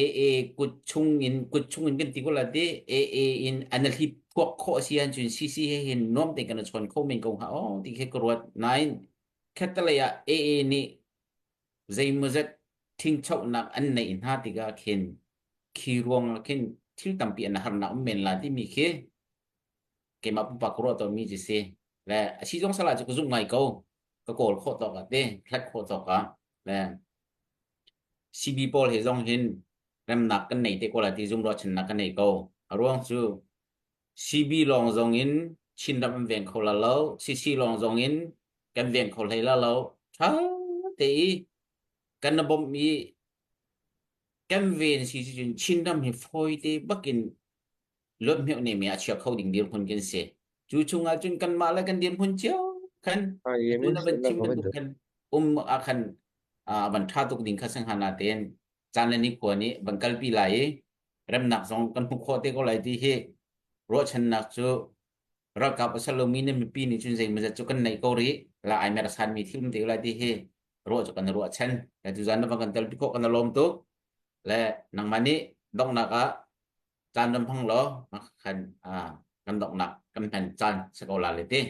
AA kut chung in kut chung in kan ti ko la ti AA in an hlip phuak khawh si ahcun CC he hin nuam tein kan chawn kho men ko hnga oh ti khi ka ruat nain khattelei ah AA nih zeimawzat ṭhingchohnak an neih hna tikah khin khi ruangah khin thil tampi an harnak um men la timi khi keimah pumpak ka ruah tawnmi cu si. Le a si zong salah cu ka zumh ngai ko. Ka kawl khawh tawk ah te, hlat khawh tawk ah. Le CB pawl he zong hin remnak kan nei te ko la ti zum ruahchannak ka nei ko. A ruang cu CB lawng zong in Chinram an veng kho la lo, CC lawng zong in kan veng kho hlei la lo. Ṭha te i kan na bawmh i kan ven si cun Chinram hi fawi te bakin luat hmeuh ne mi a chia kho ding dirhmun kan si. Cu chungah cun kanmah le kan dirhmun cio khan atu na van chim bantuk khan um ah khan van ṭha tuk ding kha sangha na tein caan le nikhua nih van kalpi lai i remnak zong kan hmuh khawh te ko lai ti hi ruahchannak cu ralkap a salomi ne mipi nih cun zeimawzat cu kan neih ko rih la ai mer sanmi thil um te ko lai ti hi ruah cu kan ruahchan le tuzan na van kan telpi khawh kan lawm tuk le nangmah nih donghnak ah caan ram hmang law khan kan donghnak kan hman caan si ko la le ti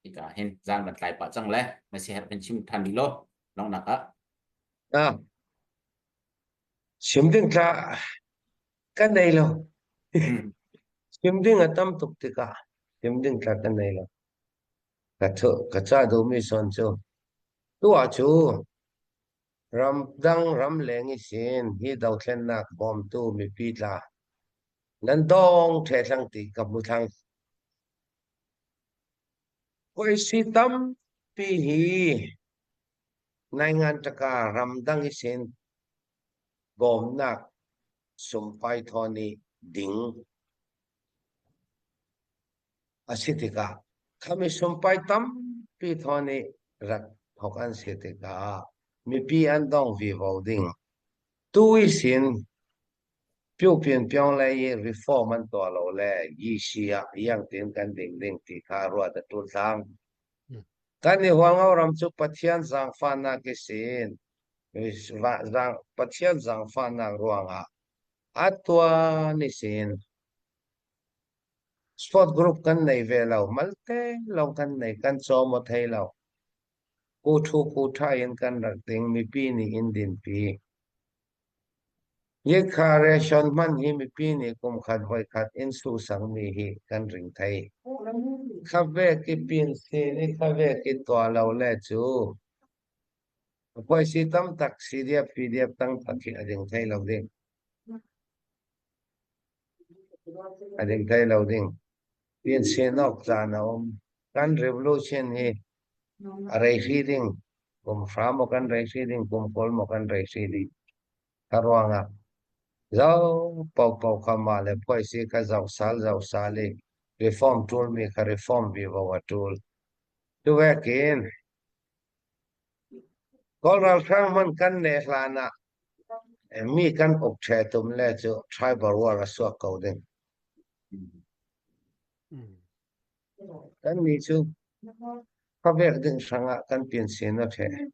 hika hin zan van tlai pah cang le na si herh kan chim than rih law donghnak ah Ah, chim ding tla kan nei lo. Chim ding a tam tuk tikah chim ding tla kan nei lo. Ka thu ka ca duhmi son cu tu ah cu ramdang ramleng i sin hi dothlennak bawmtu mipi tla nan dong ṭhe thlang ti ka hmu thlang. Puaisi tampi hi Naingan ṭaka ramdang i sin bawmnak sumpai thawn i ding a si tikah khami sumpai tampi thawn i rak thawk an si tikah mipi an dong vivo ding. Tu i sin Pyupin Pyonglei i reform an tuah lo le Yisi ah iangtin kan ding ding ti kha ruat a ṭul hlang. Kan i Hualngo ram cu Pathian zaangfahnak i sin Pathian zaangfahnak ruangah a tuan i sin sport group kan nei ve lo malte lawng kan nei kan caw maw thei lo ku thu ku tha in kan rak ding mipi nih in dinpi Yekha ration hman hi mipi nih kum khat voikhat in suhsangmi hi kan ring thei. Khavek i pin sin i khavek i tuah lo le cu puaisi tam tak CDF PDF tang tak hi a ding thei lo ding. A ding thei lo ding. Pin sin awk caan a um. Kan revolution hi a rei hri ding. Kum hra maw kan rei hri ding, kum kul maw kan rei hri ding. Kha ruangah zo paopaoh kha mah le phuaisi kha zoh sal zoh sal i reform ṭulmi kha reform vivo a ṭul. Tuvekin Kawl ralhrang hmanh kan neh hlan ah mi kan uk ṭhe tum le cu tribal war a suak ko ding. Kannih cu khuavek ding hrangah kan pinsin a ṭheh.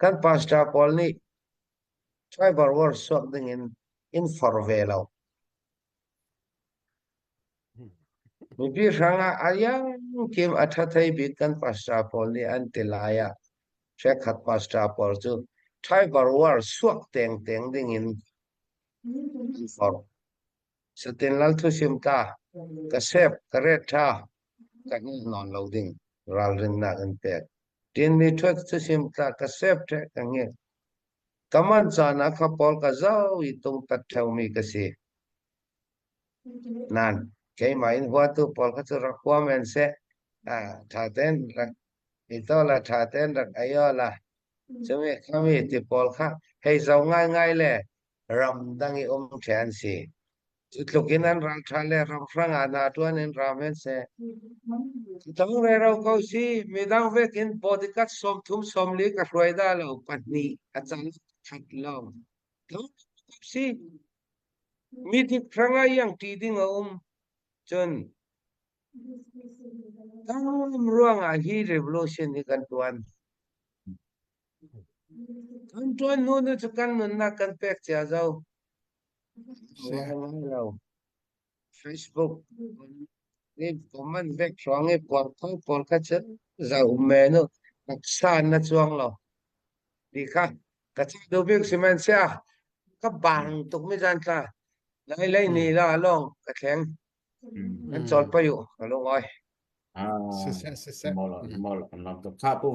Kan pastor pawl nih tribal war suak dingin in forh ve lo. Mipi hrangah a iangkim a ṭha thei bik kan pastor pawl nih an ti lai ah ṭhekhat pastor pawl cu tribal war suak tengteng dingin an forh. Satin lal thusim ta ka sep ka ret ṭha ka hngilh nawn lo ding ralrinnak in pek. Tinmi ṭhuat thusim tla ka sep ṭhe ka hngilh. Ka man caan ah kha pawl ka zau i tungtat ṭheumi ka si. Nan. Keimah in huatu pawl kha cu rak hua men seh. Ah, ṭha tein rak i to la, ṭha tein rak ei aw la. Cumi khami ti pawl kha hei zoh ngaingai le ramdang i um ṭhe an si. Cu tluk in an ralṭha le ramhrang ah hna ṭuan in ra men seh. Tang rero ko si, midang vek in bodyguard 30 40 ka hruai dah lo, pahnih a cang khat lo. Tang si, mi dik hrang ah iang ṭi ding a um. Cun tang ruangah hi revolution hi kan ṭuan. Kan ṭuan hnu nu cu kan nunnak kan pek cia zo. Lo. Facebook ni comment vek hrawng i puar kho pawl kha cu zau men u. Taksa na chuang lo. Ti kha ka chim duh bik sihmanhsehlaw ka bang tuk mi zan tla. Lai lei ni la long ka thleng. Kan cawl pei u ka lung oi. Ah, Siseh siseh. mol mol kan lam tuk. Kha pu.